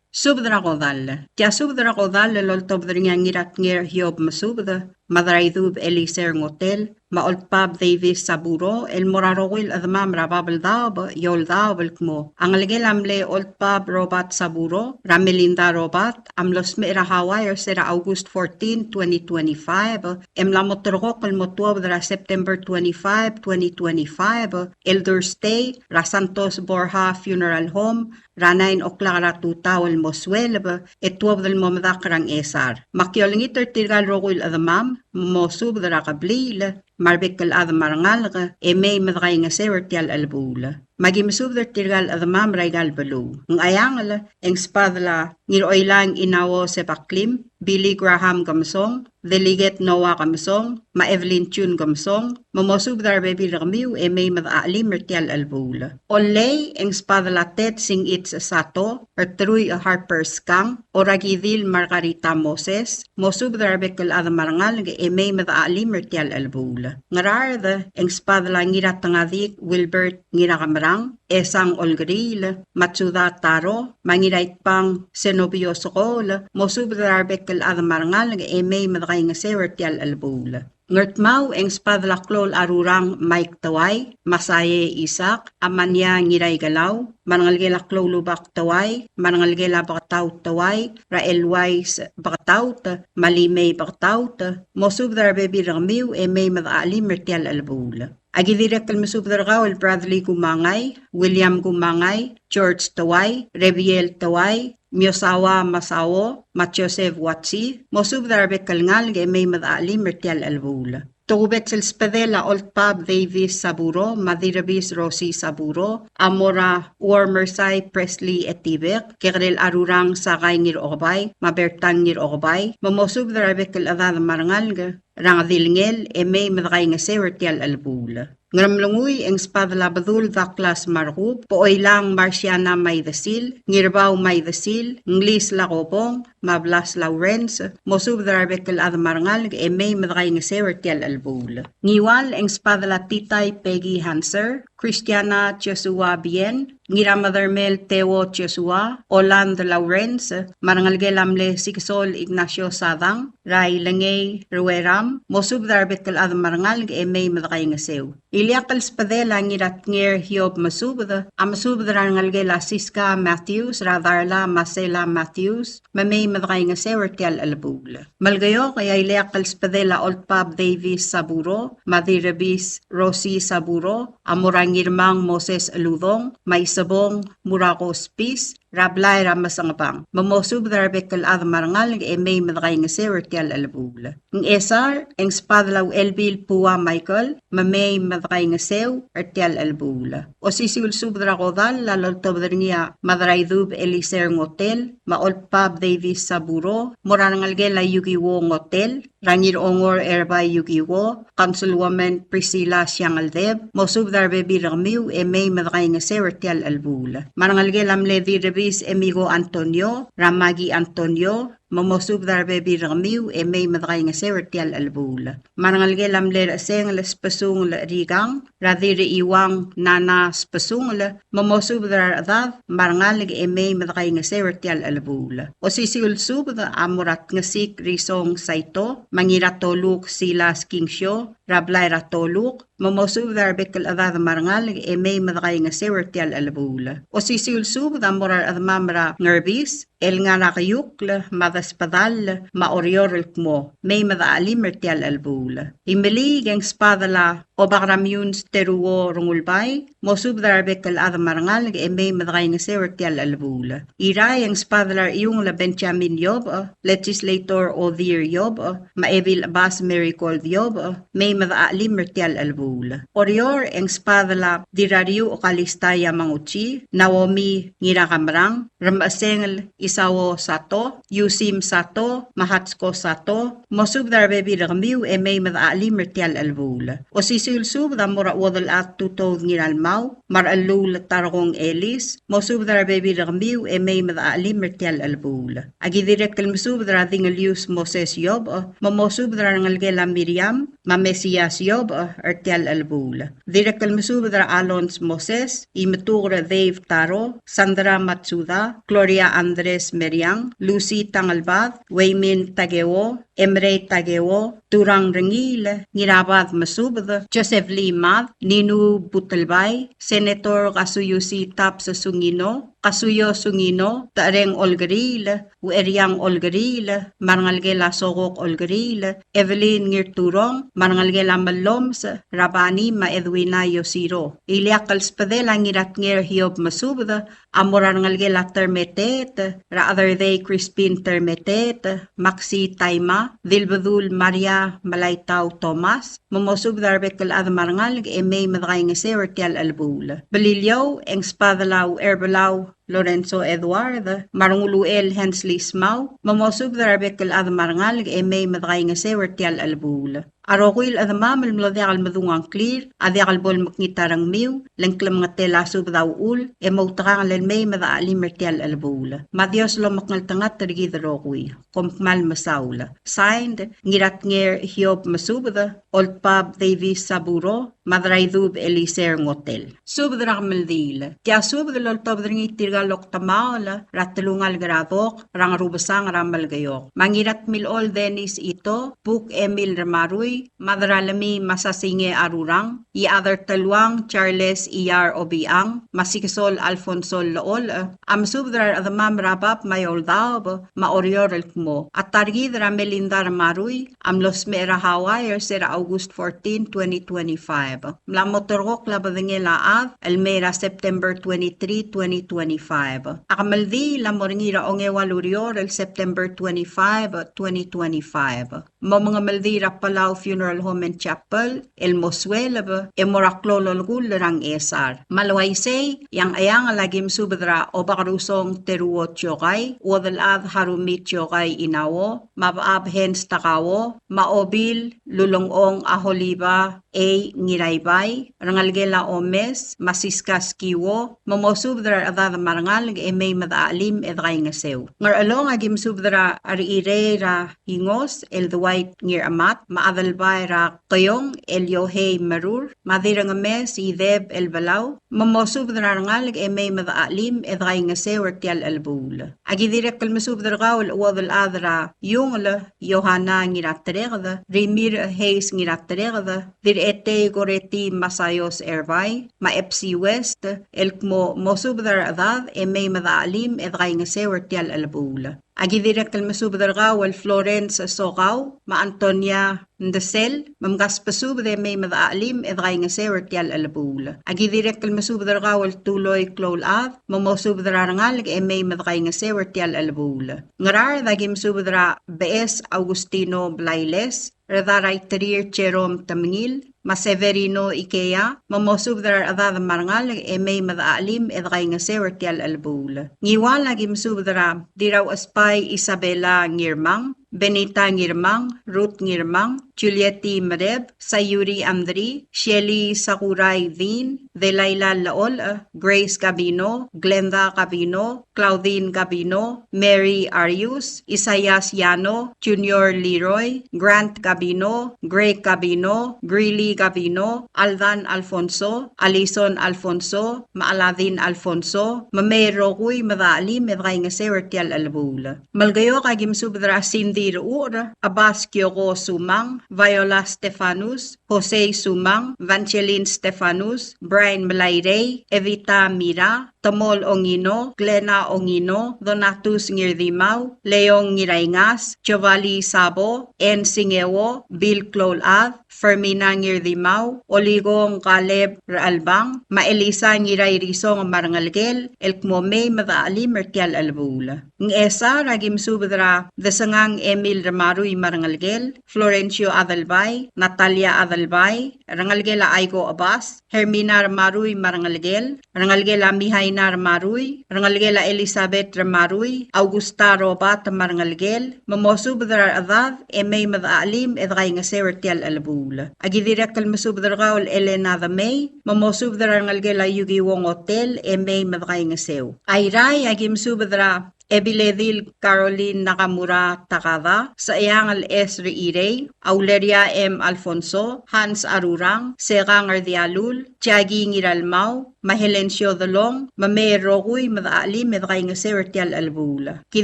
Subed er a kodall. Tia subed er a kodall el oltobed er ngii a Ngiratnger Hiob Mesubed, me a Draidub Eliser Ngotel, me a Oldbab Davis Saburo, el mo er a rokui el chedemam er a bab el daob, e oldaob el kmo a ngelekel a mle Oldbab Robert Saburo, er a Melinda Robert, a mlo smecher er a Hawaii er se er a August fourteen, twenty twenty-five, e mla mo terrekokl el mo tuobed er a September twenty-five, twenty twenty-five, el Thursday, er a Santos Borja Funeral Home, er a nine o'clock er a tutau el mo sueleb, e tuobed el mo medakl er a Ngchesar. Me aki olengit er tirka el rokui el chedemam, me mosubed er a kebliil, me a rebek el chad me a rengalek, e mei me dekaingeseu er tia el chelebuul. Me aki mesubed er tirka el chedemam er aika el beluu. Ngcheangel, e ng sbadel a Ngiroilang Inao Sebaklim, Billy Graham Kemesong, Delegate Noah Kemesong, me a Evelyn Chun Kemesong, Me mosubed er a rebebil er kemiu e mei me dechachelim er tia el chelebuul. Ollei e ng sbadel a Ted Singich Sato, er Truich Harper Skang, Orakidil Margarita Moses, mosubed er a rebek el chad me a rengalek e mei me dechachelim er tia el chelebuul. Ngaraard e ng sbadel a Ngiratengadik Wilbert Ngirakemerang, Esang Olkeriil, Matsuda Taro, me a Ngiraitbang Senobio Sekool, mosubed er a rebek el chad me a rengalek e mei me dekaingeseu er tia el chelebuul. Ngardmau e ng sbadel a klou el Arurang Mike Teuai, Masae Isaac, Amania Ngiraikelau, me a rengelekel a Kloulubak Teuai, me a rengelekel a Beketau Teuai, er a Elwais Beketaut, me a Limei Beketaut, mosubed er a rebebil er kemiu e mei me dechachelim er tia el chelebuul. Aki dirrek el mesubed er kau el Bradley Kumangai, William Kumangai, George Teuai, Reviel Teuai, Miosawa Masao, me a Joseph Watsi, mosubed er a rebek el ngalek e mei me dechachelim er tia el chelebuul. Tokubets el sbedel a Oldbab Davis Saburo, me a Dirrebis Rosie Saburo, a mo er a Uormersai Presley Etibek, kekerel Arurang Sakai Ngirokebai, me a Bertang Ngirokebai, me mosubed er a rebek el chedad me a rengalek, er a Ngedilngel, e mei me dekaingeseu er tia el chelebuul. Ngeremlengui e ng sbadel a Bedul Douglas Markub, Bechoilang Marciana Maidesil, Ngirbau Maidesil, Nglis Lakobong, me a Blas Lawrence, mosubed er a rebek el chad me a rengalek e mei me dekaingeseu er tia el chelebuul. Ngiwal e ng sbadel a Titai Peggy Hanser, Christiana Joshua Bien, Ngiramadermel Theo Joshua, Oland Lawrence, me a rengelekel a mle Sikesol Ignacio Sadang, er a Ilengei Rueram, mosubed er a rebek el chad me a rengalek e mei me dekaingeseu. Ileakl el sbedel a Ngiratnger Hiob Mesubed, a mesubed er a rengelekel a Siska Matthews, er a Darla Marcela Matthews, me mei me dekaingeseu er tia el chelebuul. Melekeok e a ileakl el sbedel a Oldbab Davis Saburo, me a Dirrebis Rosie Saburo, a mo er a Ngirmang Moses Eludong, me a Isebong Murako Spis, er a blai er a Mesengebang. Me mosubed er a rebek el chad me a rengalek e mei me dekaingeseu er tia el chelebuul. Ngchesar e ng sbadel a Uchelbil Pua Michael, me mei me dekaingeseu er tia el chelebuul. Osisiu el subed er a kodall a loltobed er ngii a Madraidub Eliser Ngotel, me a Oldbab Davis Saburo, mo er a rengelekel a Yukiwo Ngotel, er a Ngirongor Erbai Yukiwo, Councilwoman Priscilla Siangeldeb, mosubed er a rebebil er kemiu e mei me dekaingeseu er tia el chelebuul. Me a rengelekel a mle Dirrebis Emigo Antonio, er a Maggie Antonio, me mosubed er a rebebil er kemiu e mei me dekaingeseu er tia el chelebuul. Me a rengelekel a mle Rechesengel Sbesungel Rikang, er a Dirreiuang Nana Sbesungel, me mosubed er a rechedad me a rengalek e mei me dekaingeseu er tia el chelebuul. Osisiu el subed a mo er a Tngesik Risong Saito, me a Ngiratoluk Silas Kingsio, er a blai er a Toluk, me mosubed er a rebek el chedad me a rengalek e mei me dekaingeseu er tia el chelebuul. Osisiu el subed a mo er a rechedemam er a Ngerbis, el ngar er a Keiukl, me a Desbedall, me a Oreor el kmo, mei me dechachelim er tia el chelebuul. Imeliik e ng sbadel a Obakramiuns Teruo Rengulbai, mosubed er a rebek el chad me a rengalek e mei me dekaingeseu er tia el chelebuul. Irrai e ng sbadel a Rechiungel Benjamin Iobech, Legislator Odir Iobech, me a Ebil Chebas Marigold Iobech, mei me dechachelim er tia el chelebuul. Oreor e ng sbadel a Dirrariuch Kalista Yamaguchi, Naomi Ngirakemerang, Remechesengel Isao Sato, Yusim Sato, me a Hatsko Sato, mosubed er a rebebil er kemiu e mei me dechachelim er tia el chelebuul. Osisiu el subed a mo er a Uodelchad Tutoud Ngiralmau, me a Rechelluul Tarkong Elis, mosubed er a rebebil er kemiu e mei me dechachelim er tia el chelebuul. Aki dirrek el mesubed er a Dingelius Moses Iobech, me mosubed er a rengelekel a Miriam, me a Mesias Iobech er tia el chelebuul. Dirrek el mesubed er a Alons Moses, Imetuker Dave Taro, Sandra Matsuda, Gloria Andres Meriang, Lucy Tangelbad, Waymin Takeo, Emrei Takeo, Turang Rengiil, Ngirabad Mesubed, Joseph Lee Mad, Ninu Butelbai, Senator Kazuyushi Tabs Sungino, Kazuyo Sungino, Techereng Olkeriil, Ueriang Olkeriil, me a rengelekel a Sokok Olkeriil, Evelyn Ngirturong, me a rengelekel a Melloms, Rabani me a Edwina Yosiro. Ileakl el sbedel a Ngiratnger Hiob Mesubed, a mo er a rengelekel a Termeteet, er a Chederdei Crispin Termeteet, Maxi Taima, Dilbedul Maria Melaitau Thomas, me mosubed er a rebek el chad me a rengalek e mei me dekaingeseu er tia el chelebuul. Beliliou e ng sbadel a Ucherbelau Lorenzo Edward, me a Renguluchel Hensley Smau, me mosubed er a rebek el chad me a rengalek e mei me dekaingeseu er tia el chelebuul. A rokui el chedemam el mlo diak el medung a ngklir a diak el bo lemekngit a rengmiu, le ng klemengetel a subed a uchul e moutekangel el mei me dechachelim er tia el chelebuul. Me a Dios lomekngeltengat er kid el rokui. Kom kmal mesaul. Signed, Ngiratnger Hiob Mesubed, Oldbab Davis Saburo, me a Draidub Eliser Ngotel. Subed er a kemeldiil. Tia subed el oltobed er ngii tirka el oktemaol er a telungalek er a Dok er a Ngerubesang er a Melekeok. Me a Ngiratmilechol Dennis Ito, Buk Emil Remarui, me a Deralemii Masasinge Arurang, Iechad er Teluang Charles Iyar Obichang, me a Sikesol Alfonso Llecholech, a mesubed er a rechedemam er a bab me a eou el daob, me a Oreor el kmo, a ta er kid er a Melinda Remarui a mlo smecher er a Hawaii er se er a August fourteen, twenty twenty-five. Mla mo terrekokl a bedengel a chad el mei er a September twenty-three, twenty twenty-five. A kemeldiil a mo er ngii er a ongeua el ureor el September twenty-five, twenty twenty-five. Mo mengemeldiil er a Palau Funeral Home and Chapel el mo sueleb e mo er a klou el olekull er a Ngchesar. Me a le uaisei, e a Ngcheangel a ki mesubed er a Obakerusong Teruo Tiokai, Uodelchad Harumi Tiokai Inauo, me a Bechab Hens Takauo, me a Obil Lulengchong Aholiba Ei Ngiraibai, rengelekel a Omes, me a Siska Skiuo, me mosubed er a rechedad me a rengalek e mei me dechachelim e dekaingeseu. Ngerchelong a ki mesubed er a Rechirei er a Ingos el Dwight Ngiramat, me a Adelbai er a Keiong el Yohei Merur, me a Dirrengemes Ideb el Belau, me mosubed er a rengalek e mei me dechachelim e dekaingeseu er tia el chelebuul. A ki dirrek el mesubed er kau el Uodelchad er a Iungel, Yohana Ngiratereked, Rimirch Hayes Ngiratereked, Dirretei Koreti Masaios Erbai, me a Epsi West, el kmo mosubed er a rechedad e mei me dechachelim e dekaingeseu er tia el chelebuul. A ki dirrek el mesubed er kau el Florence Sokau, me a Antonia Ndesel, me mkasbesubed e mei me dechachelim e dekaingeseu er tia el chelebuul. A ki dirrek el mesubed er kau el Tuloi Kloulchad, me mosubed er a rengalek e mei me dekaingeseu er tia el chelebuul. Ngaraard a ki mesubed er a Beches Augustino Blailes, Redaraiterir Jerome Temengil, me a Severino Ikea, me mosubed er a rechedad me a rengalek e mei me dechachelim e dekaingeseu er tia el chelebuul. Ngiwal a ki mesubed er a Dirrauchesbai Isabela Ngirmang, Benita Ngirmang, Ruth Ngirmang, Julieti Mereb, Sayuri Andri, Shelly Sakurai Dean, Delaila Llecholech, Grace Gabino, Glenda Gabino, Claudine Gabino, Mary Arius, Isaias Yano, Junior Leroy, Grant Gabino, Greg Gabino, Greeley Gabino, Aldan Alfonso, Alison Alfonso, me a Aladin Alfonso, me mei el rokui me dechachelim e dekaingeseu er tia el chelebuul. Melekeok a ki mesubed er a Cindy Rechucher, Abbas Kioko Sumang, Viola Stefanus, Jose Sumang, Evangeline Stefanus, Brian Melairei, Evita Mira, Temol Ongino, Glena Ongino, Donatus Ngirdimau, Leong Ngiraingas, Jovali Sabo, Ann Singeo, Bill Kloulchad, Fermina Ngirdimau, Oligong Kaleb Rechelbang, me a Elisa Ngirairisong me a rengelekel, el kmo mei me dechachelim er tia el chelebuul. Ngchesar a ki mesubed er a Desengang Emil Remarui me a rengelekel, Florencio Adelbai, Natalia Adelbai, rengelekel a Aiko Abbas, Hermina Remarui me a rengelekel, rengelekel a Mihaina Remarui, rengelekel a Elizabeth Remarui, Augusta Robert me a rengelekel, me mosubed er a rechedad e mei me dechachelim e dekaingeseu er tia el chelebuul. A ki dirrek el mesubed er kau el Elena Demei, me mosubed er a rengelekel a Yuki Wong Hotel e mei me dekaingeseu. Airai a ki mesubed er a Ebiledil Caroline Nakamura Takada, Secheangel Esri Irei, Auleria M. Alfonso, Hans Arurang, Sekang Erdialul, Jackie Ngiralmau, me a Helencio Delong, me mei el rokui me dechachelim e dekaingeseu er tia el chelebuul. Ki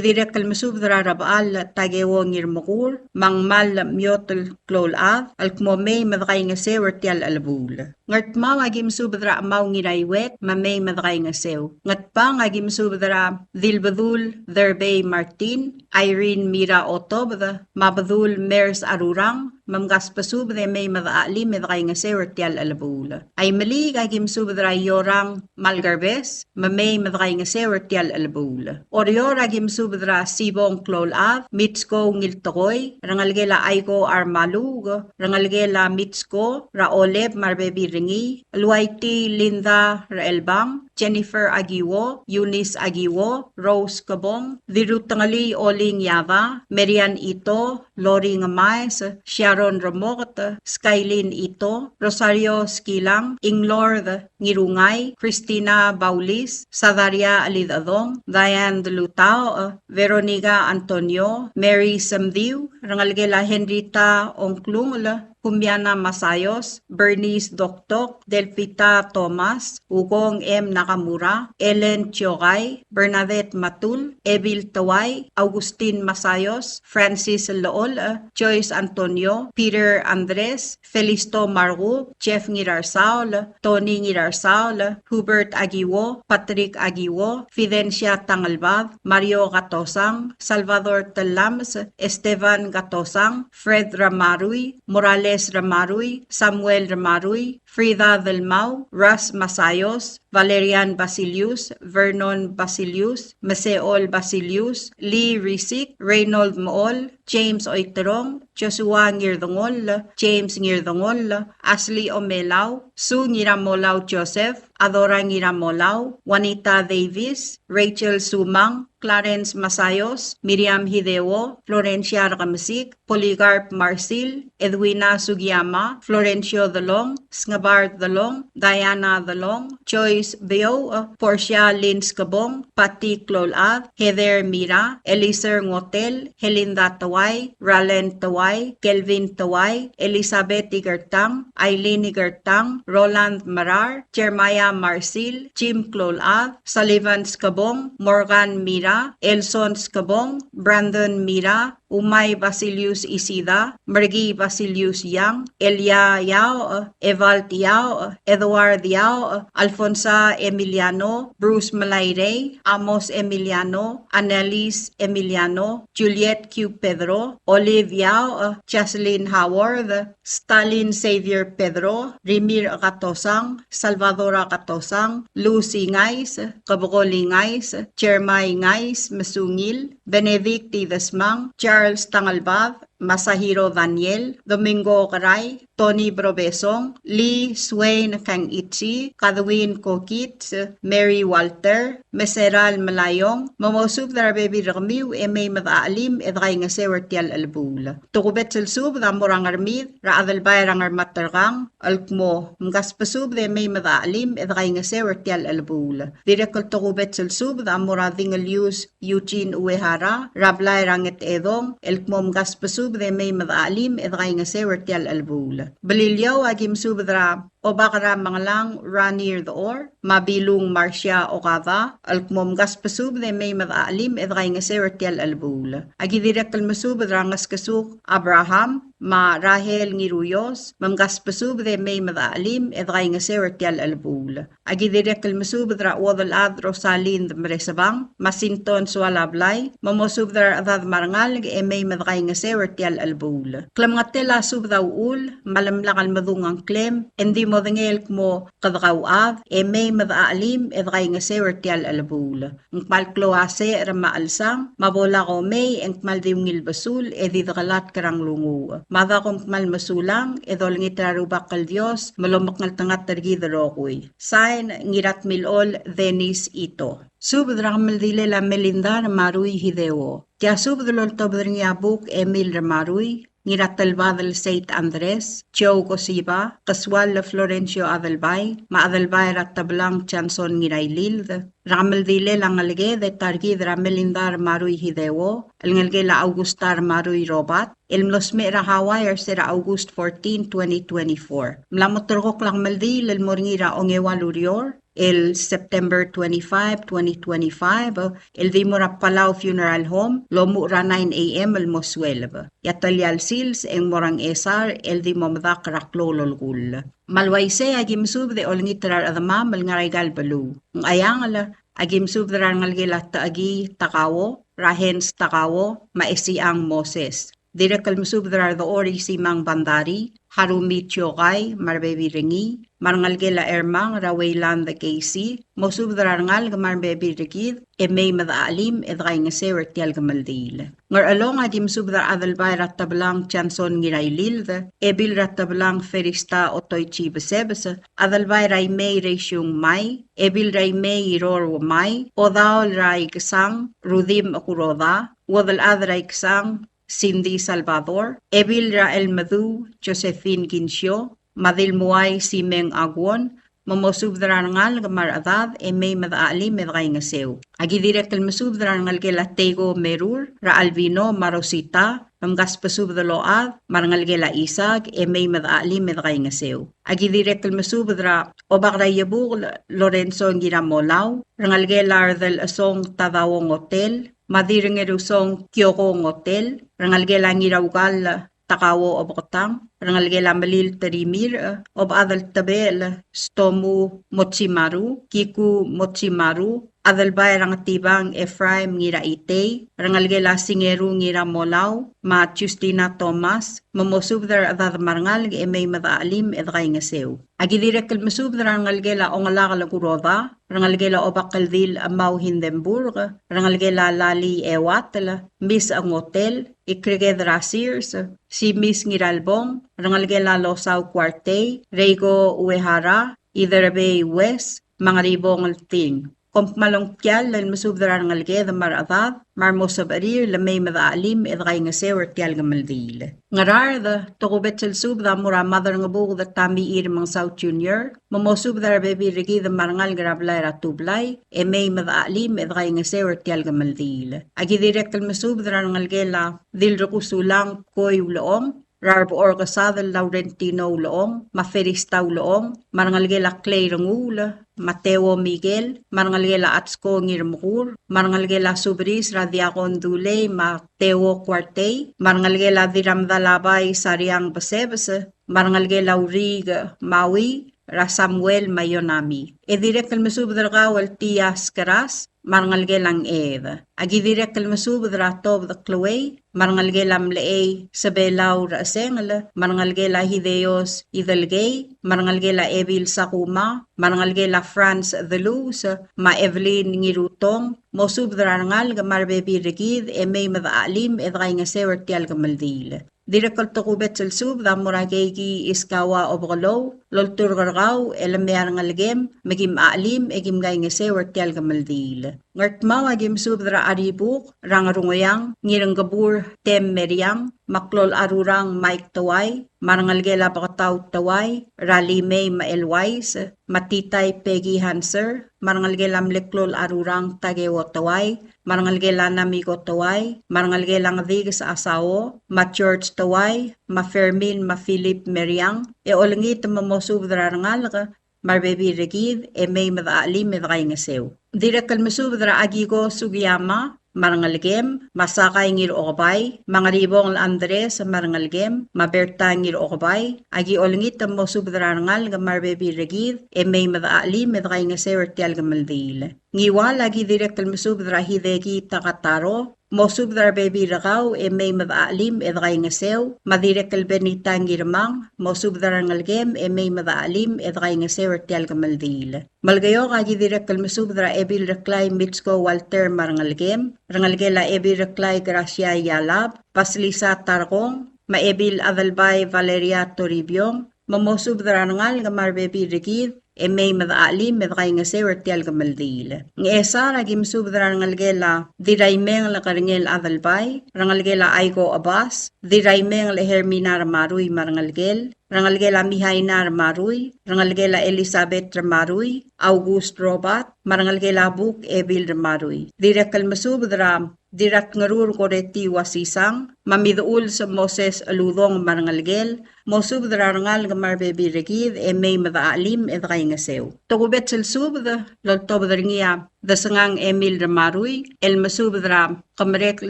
dirrek el mesubed er a Rebechall Takeo Ngirmekur, me a Ngmal Miotel Kloulchad, el kmo mei me dekaingeseu er tia el chelebuul. Ngardmau a ki mesubed er a Chemau Ngiraiuet, me mei me dekaingeseu. Ngatpang a ki mesubed er a Dilbedul Derbei Martin, Irene Mira Otobed, me a Bedul Mers Arurang, me mkasbesubed e mei me dechachelim e dekaingeseu er tia el chelebuul. Aimeliik a ki mesubed er a Iorang Malkerbes, me mei me dekaingeseu er tia el chelebuul. Oreor a ki mesubed er a Sibong Kloulchad, Mitsko Ngiltekoi, rengelekel a Aiko Armaluuk, rengelekel a Mitsko, er a Oleb me a rebebil er ngii, Luaiti Linda Rechelbang, Jennifer Akiwo, Eunice Akiwo, Rose Kebong, Dirutengelii Oling Yava, Marian Ito, Lori Ngemaes, Sharon Remoket, Skylin Ito, Rosario Skilang, Inglord Ngirungai, Christina Baulis, Sadaria Alidadong, Diane Delutaoch, Veronica Antonio, Mary Semdiu, rengelekel a Henrietta Ongklungel, Kumiana Masayos, Bernice Doktok, Delfita Thomas, Ugong M. Nakamura, Ellen Chiokai, Bernadette Matul, Ebil Tewai, Augustin Masayos, Francis Lechol, Joyce Antonio, Peter Andres, Felisto Markub, Jeff Ngirarsaol, Tony Ngirarsaol, Hubert Akiwo, Patrick Akiwo, Fidencia Tangelbad, Mario Katosang, Salvador Tellames, Esteban Katosang, Fred Ramarui, Morales Ramarui, Samuel Ramarui, Frida Delmau, Ras Masayos, Valerian Basilius, Vernon Basilius, Meseol Basilius, Lee Risik, Reynold Mool, James Oiterong, Joshua Ngirdengoll, James Ngirdengoll, Ashley Omelau, Sue Ngiramolau Joseph, Adora Ngiramolau, Juanita Davis, Rachel Sumang, Clarence Masayos, Miriam Hideo, Florencia Rekemesik, Polycarp Marsil, Edwina Sugiyama, Florencio Delong, Sngebard Delong, Diana Delong, Joyce Beouch, Portia Lynn Skebong, Patty Kloulchad, Heather Mira, Eliser Ngotel, Helinda Tewai, Ralen Tewai, Kelvin Tewai, Elizabeth Ikertang, Aileen Ikertang, Roland Merar, Jeremiah Marsil, Jim Kloulchad, Sullivan Skebong, Morgan Mira, Elson Skebong, Brandon Mira, Umai Basilius Isida, Mergi Basilius Yang, Elia Yaoch, Evald Yaoch, Edward Yaoch, Alfonsa Emiliano, Bruce Melairei, Amos Emiliano, Annalise Emiliano, Juliet Q. Pedro, Olive Yaoch, Jocelyn Howard, Stalin Xavier Pedro, Rimir Katosang, Salvador Katosang, Lucy Ngais, Kebekol Ngais, Jeremiah Ngais, Mesungil, Benedict Idesmang, Charles Tangelbad, Masahiro Daniel, Domingo Kerai, Tony Brobesong, Lee Swain Kangichi, Kadwin Kokit, Mary Walter, Meseral Melayong, me mosubed er a rebebil er kemiu e mei me dechelim e dekaingeseu er tial chelebuul. Tokubets el subed a mo er a Ngermid, er a Adelbai er a Ngermaterkang, el kmo, mkasbesubed e mei me dechelim e dekaingeseu er tial chelebuul. Dirrek el tokubets el subed a mo er a Dingelius Eugene Uehara, er a blai er a Ngetedong, el kmo mkasbesubed e mei me dechelim e dekaingeseu er tial chelebuul. Beliliou a ki mesubed er a Obak er a Mengelang Ranir Dechor, me a Bilung Marcia Okada, el kmo mkasbesubed e mei me dechelim e dekaingeseu er tial chelebuul. A ki dirrek el mesubed er a Ngeskesuk Abraham, me a Rahel Ngiruios, me mkasbesubed e mei me dechelim e dekaingeseu er tial chelebuul. A ki dirrek el mesubed er a Uodelchad Rosalind Meresebang, me a Sinton Sualablai, me mosubed er a rechedad me a rengalek e mei me dekaingeseu er tial chelebuul. Klemengetel a subed a uchul, me a lemlak el medung a ngklem, e ng di modengei el kmo kede kauchad, e mei me dechelim e dekaingeseu er tial chelebuul. Ng kmal klou a secher me a chelsang, me a bo lak omei e ng kmal di ungil besul e di dekelatk er a nglunguuch. Me a dako ng kmal mesulang e dolengit er a Rubak el Dios me lomekngeltengat er kid el rokui. Sain, Ngiratmilechol Dennis Ito. Subed er a kemeldilel a Melinda Remarui Hideo. Tia subed el oltobed er ngii a Buk Emil Remarui, Ngiratelbadel Saint Andres, Joe Kosiba, Kesuall Florencio Adelbai, me a Adelbai er a Teblang Johnson Ngirailild, er a kemeldilel a ngeleked e ta er kid er a Melinda Remarui Hideo, el ngelekel a Augusta Remarui Robat, el mlo smecher er a Hawaii er se er a August fourteen, twenty twenty-four. Mla mo terrekokl a kemeldiil el mo er ngii er a ongeua el ureor, el September twenty-five, twenty twenty-five, el di mo er a Palau Funeral Home, el omuchel er a nine A M el mo sueleb. E a telial sils e ng mo er a Ngchesar, el di mo medakl er a klou el olekull. Me a le uaisei a ki mesubed e olengit er a rechedemam el ngar er aika el beluu. Ngcheangel, a ki mesubed er a rengelekel a Techekii Takao, er a Hens Takao, me a Esiang Moses. Dirrek el mesubed er a Redechor Isimang Bandari, Harumi Chiokai, me a rebebil er ngii, me a rengelekel a Ermang er a Weiland Keisi, mosubed er a rengalek me a rebebil er kid, e mei me dechachelim e dekaingeseu er tia el kemeldiil. Ngerchelong a ki mesubed er a Adelbai er a Teblang Johnson Ngirailild, Ebil er a Teblang Ferista Otoichi Besebes, Adelbai er a Imei Reisiung Mai, Ebil er a Imei Iror Mai, Odaol er a Ikesang Rudim Kuroda, Uodelchad er a Ikesang Cindy Salvador, Ebil er a Chelmeduu Josephine Kinsio, me a Dilmuai Simeng Aguon, me mosubed er a rengalek me a rechedad e mei me dechachelim e dekaingeseu. A ki dirrek el mesubed er a rengelekel a Teiko Merur, er a Albino me a Rosita, me mkasbesubed el ochad, me a rengelekel a Isaac e mei me dechachelim e dekaingeseu. A ki dirrek el mesubed er a Obak er a Iebukel Lorenzo Ngiramolau, rengelekel a Rdel Esong Tadao Ngotel, me a Dirrengerusong Kioko Ngotel, rengelekel a Ngiraukall Takao Obeketang, rengelekel a Melil Terimir, Obechad el Tebechel Stomu Mochimaru, Kiku Mochimaru, Adelbai er a Ngetibang Ephraim Ngiraitei, rengelekel a Singeru Ngiramolau, me a Justina Thomas, me mosubed er a rechedad me a rengalek e mei me dechachelim e dekaingeseu. A ki dirrek el mesubed er a rengelekel a Ongelakel Kuroda, rengelekel a Obakeldil Mau Hindenburg, rengelekel a Lali Ewatel, Mis Ngotel, Ikreked er a Sears, Simis Ngiralbong, rengelekel a Losau Kuartei, Reiko Uehara, Iderbei Wes, me a Ngeribong el Ting. Kom kmal ongtiall el mesubed er a rengeleked me a rechedad, me a remo sebechir el mei me dechachelim e dekaingeseu er tia el kemeldiil. Ngaraard, tokubets el subed a mo er a Maderangebuked Tamichir Mengesau Junior, me mosubed er a rebebil er kid me a rengalek er a blai er a Tublai, e mei me dechachelim e dekaingeseu er tia el kemeldiil. A ki dirrek el mesubed er a rengelekel a Dilrekusulang Koi Ulechong, er a Rebechor Kesadel Laurentino Ulechong, me a Ferista Ulechong, me a rengelekel a Clay Renguul, me a Teo Miguel, me a rengelekel a Atsko Ngirmekur, me a rengelekel a Subris er a Diakon Dulei, me a Teo Kuartei, me a rengelekel a Dirramedalabai Sariang Besebes, me a rengelekel a Uriik Maui, er a Samuel me a Ionami. E dirrek el mesubed er kau el tia Skeras, me a rengelekel a Ngched. A ki dirrek el mesubed er a Tobed Chloe, me a rengelekel a Mlechei Sebelau Rechesengel, me a rengelekel a Hideos Idelkei, me a rengelekel a Ebil Sakuma, me a rengelekel a Franz Delus, me a Evelyn Ngirutong, mosubed er a rengalek me a rebebil er kid, e mei me dechachelim e dekaingeseu er tia el kemeldiil. Dirrek el tokubets el subed a mo er a Keiki Iskawa Obekelou, el olturk er kau, el mei a rengelekem, me kim chachelim, e kim kaingeseu er tia el kemeldiil. Ngardmau a ki mesubed er a Aribuk, er a Ngerungeang, Ngirengkebur, Tem Meriang, me a Klol Arurang, Mike Tewai, me a rengelekel a Beketau Tewai, er a Limei me a Elwais, me a Titai Peggy Hanser, me a rengelekel a mle Klol Arurang Takeo Tewai, me a rengelekel a Namiko Tewai, me a rengelekel a Ngedikes Asao, me a George Tewai, me a Fermin, me a Philip Meriang, e olengit me mosubed er a rengalek, me a rebebil er kid, e mei me dechachelim e dekaingeseu. Dirrek el mesubed er a Akiko Sugiyama, me a rengelekem, me a Sakai Ngirokebai, me a Ngeribongel Andres, me a rengelekem, me a Berta Ngirokebai, a ki olengit me mosubed er a rengalek me a rebebil er kid, e mei me dechachelim e dekaingeseu er tia el kemeldiil. Ngiwal a ki dirrek el mesubed er a Hideki Takataro, mosubed er a rebebil er kau e mei me dechachelim e dekaingeseu, me a dirrek el Benita Ngirmang, mosubed er a rengelekem e mei me dechachelim e dekaingeseu er tia el kemeldiil. Melekeok a ki dirrek el mesubed er a Ebil Reklai Mitsko Walter me a rengelekem, rengelekel a Ebil Reklai Gracia Yalab, Basilisa Tarkong, me a Ebil Adelbai Valeria Toribiong, me mosubed er a rengalek me a rebebil er kid, e mei me dechachelim e dekaingeseu er tia el kemeldiil. Ngchesar a ki mesubed er a rengelekel a Dirraimengel Kerengel Adelbai, rengelekel a Aiko Abas, Dirraimengel Hermina Remarui me a rengelekel, rengelekel a Mihaina Remarui, rengelekel a Elizabeth Remarui, August Robert, me a rengelekel a Buk Ebil Remarui. Dirrek el mesubed er a Dirratngerur Koreti Wasisang, me a Midechuls Moses Eludong me a rengelekel, mosubed er a rengalek me a rebebil er kid, e mei me dechachelim e dekaingeseu. Tokubets el subed, el oltobed er ngii a Desengang Emil Remarui, el mesubed er a Kemerekl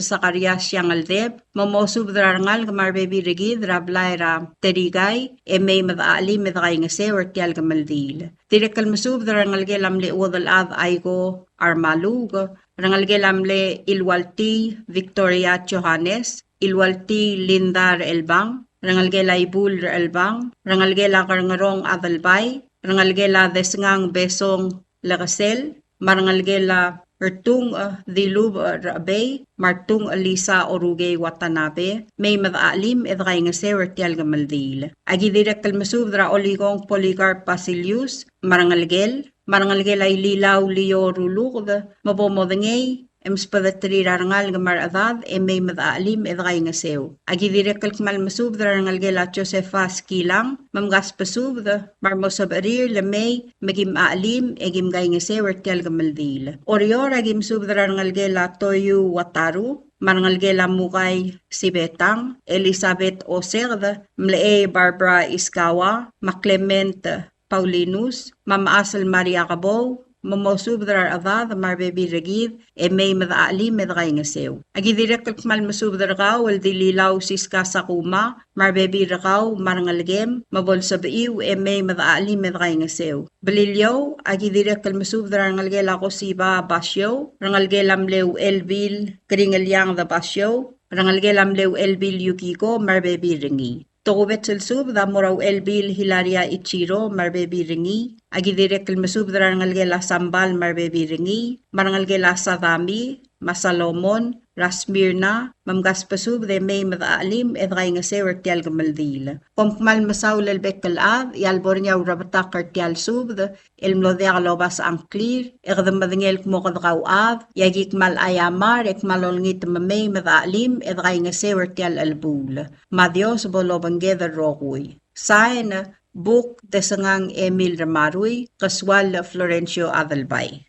Sakarias Siangeldeb, me mosubed er a rengalek me a rebebil er kid er a blai er a Terikai, e mei me dechachelim e dekaingeseu er tia el kemeldiil. Dirrek el mesubed er a rengelekel a mle chuodel chad Aiko Armaluuk, rengelekel a mle Ilualtii Victoria Johannes, Ilualtii Linda Rechelbang, rengelekel a Ibul Rechelbang, rengelekel a Kerngerong Adelbai, rengelekel a Desengang Besong Lekesel, me a rengelekel a Rtung, e, Dilub, e, Rechebei, me a Rtung Elisa Orukei Watanabe, mei me dechachelim e dekaingeseu er tia el kemeldiil. Aki dirrek el mesubed er a Olikong Polycarp Basilius, me a rengelekel, me a rengelekel a Ililau Lio Ruluked, me bo modengei, e msbedeterir a rengalek me a rechedad, e mei me dechachelim e dekaingeseu. Aki dirrek el kmal mesubed er a rengelekel a Josefa Skilang, me mkasbesubed, me a re mo sebechir el mei, me kim chachelim, e kim kaingeseu er tia el kemeldiil. Oreor, aki mesubed er a rengelekel a Toyu Wataru, me a rengelekel a Mukai Sibetang, Elizabeth Oseked, Mlechei Barbara Iskawa, me a Clement Paulinus, me a Mechas el Maria Kebou, me mosubed er a rechedad me a rebebil er kid, e mei me dechachelim e dekaingeseu. Aki dirrek el kmal mesubed er kau el Dililau Siska Sakuma, me a rebebil er kau, me a rengelekem, me bo lsebechiu, e mei me dechachelim e dekaingeseu. Beliliou, aki dirrek el mesubed er a rengelekel a Kosiba Basiou, rengelekel a mle Uchelbil Kringeliang de Basiou, rengelekel a mle Uchelbil Yukiko, me a rebebil er ngii. Tokubets el subed a mo er a Uchelbil Hilaria Ichiro me a rebebil er ngii. Aki dirrek el mesubed er a rengelekel a Sambal me a rebebil er ngii, me a rengelekel a Sadami, me a Salomon, er a Smirna, me mkasbesubed e mei me dechachelim e dekaingeseu er tia el kemeldiil. Kom kmal mesaul el bek el chad, e a lebo er ngii a urebetak er tia el subed, el mlo diak lobasech a ngklir, e kede medengei el kmo kede kauchad, e aki kmal aiamar, e kmal olengit me mei me dechachelim, e dekaingeseu er tia el chelebuul. Me a Dios bo lobengked el rokui. Sain, Buk Desengang Emil Ramarui, Kesuall Florencio Adelbai.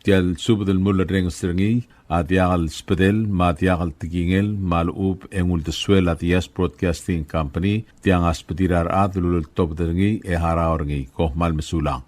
Tia el subed el mulerrenges er ngii a diak el sbedel me a diak el tekingel me a lechub e ng uldesuel a Diaz Broadcasting Company, tiang a sbedir a rechad el uleltobed er ngii e harau er ngii. Kom kmal mesulang.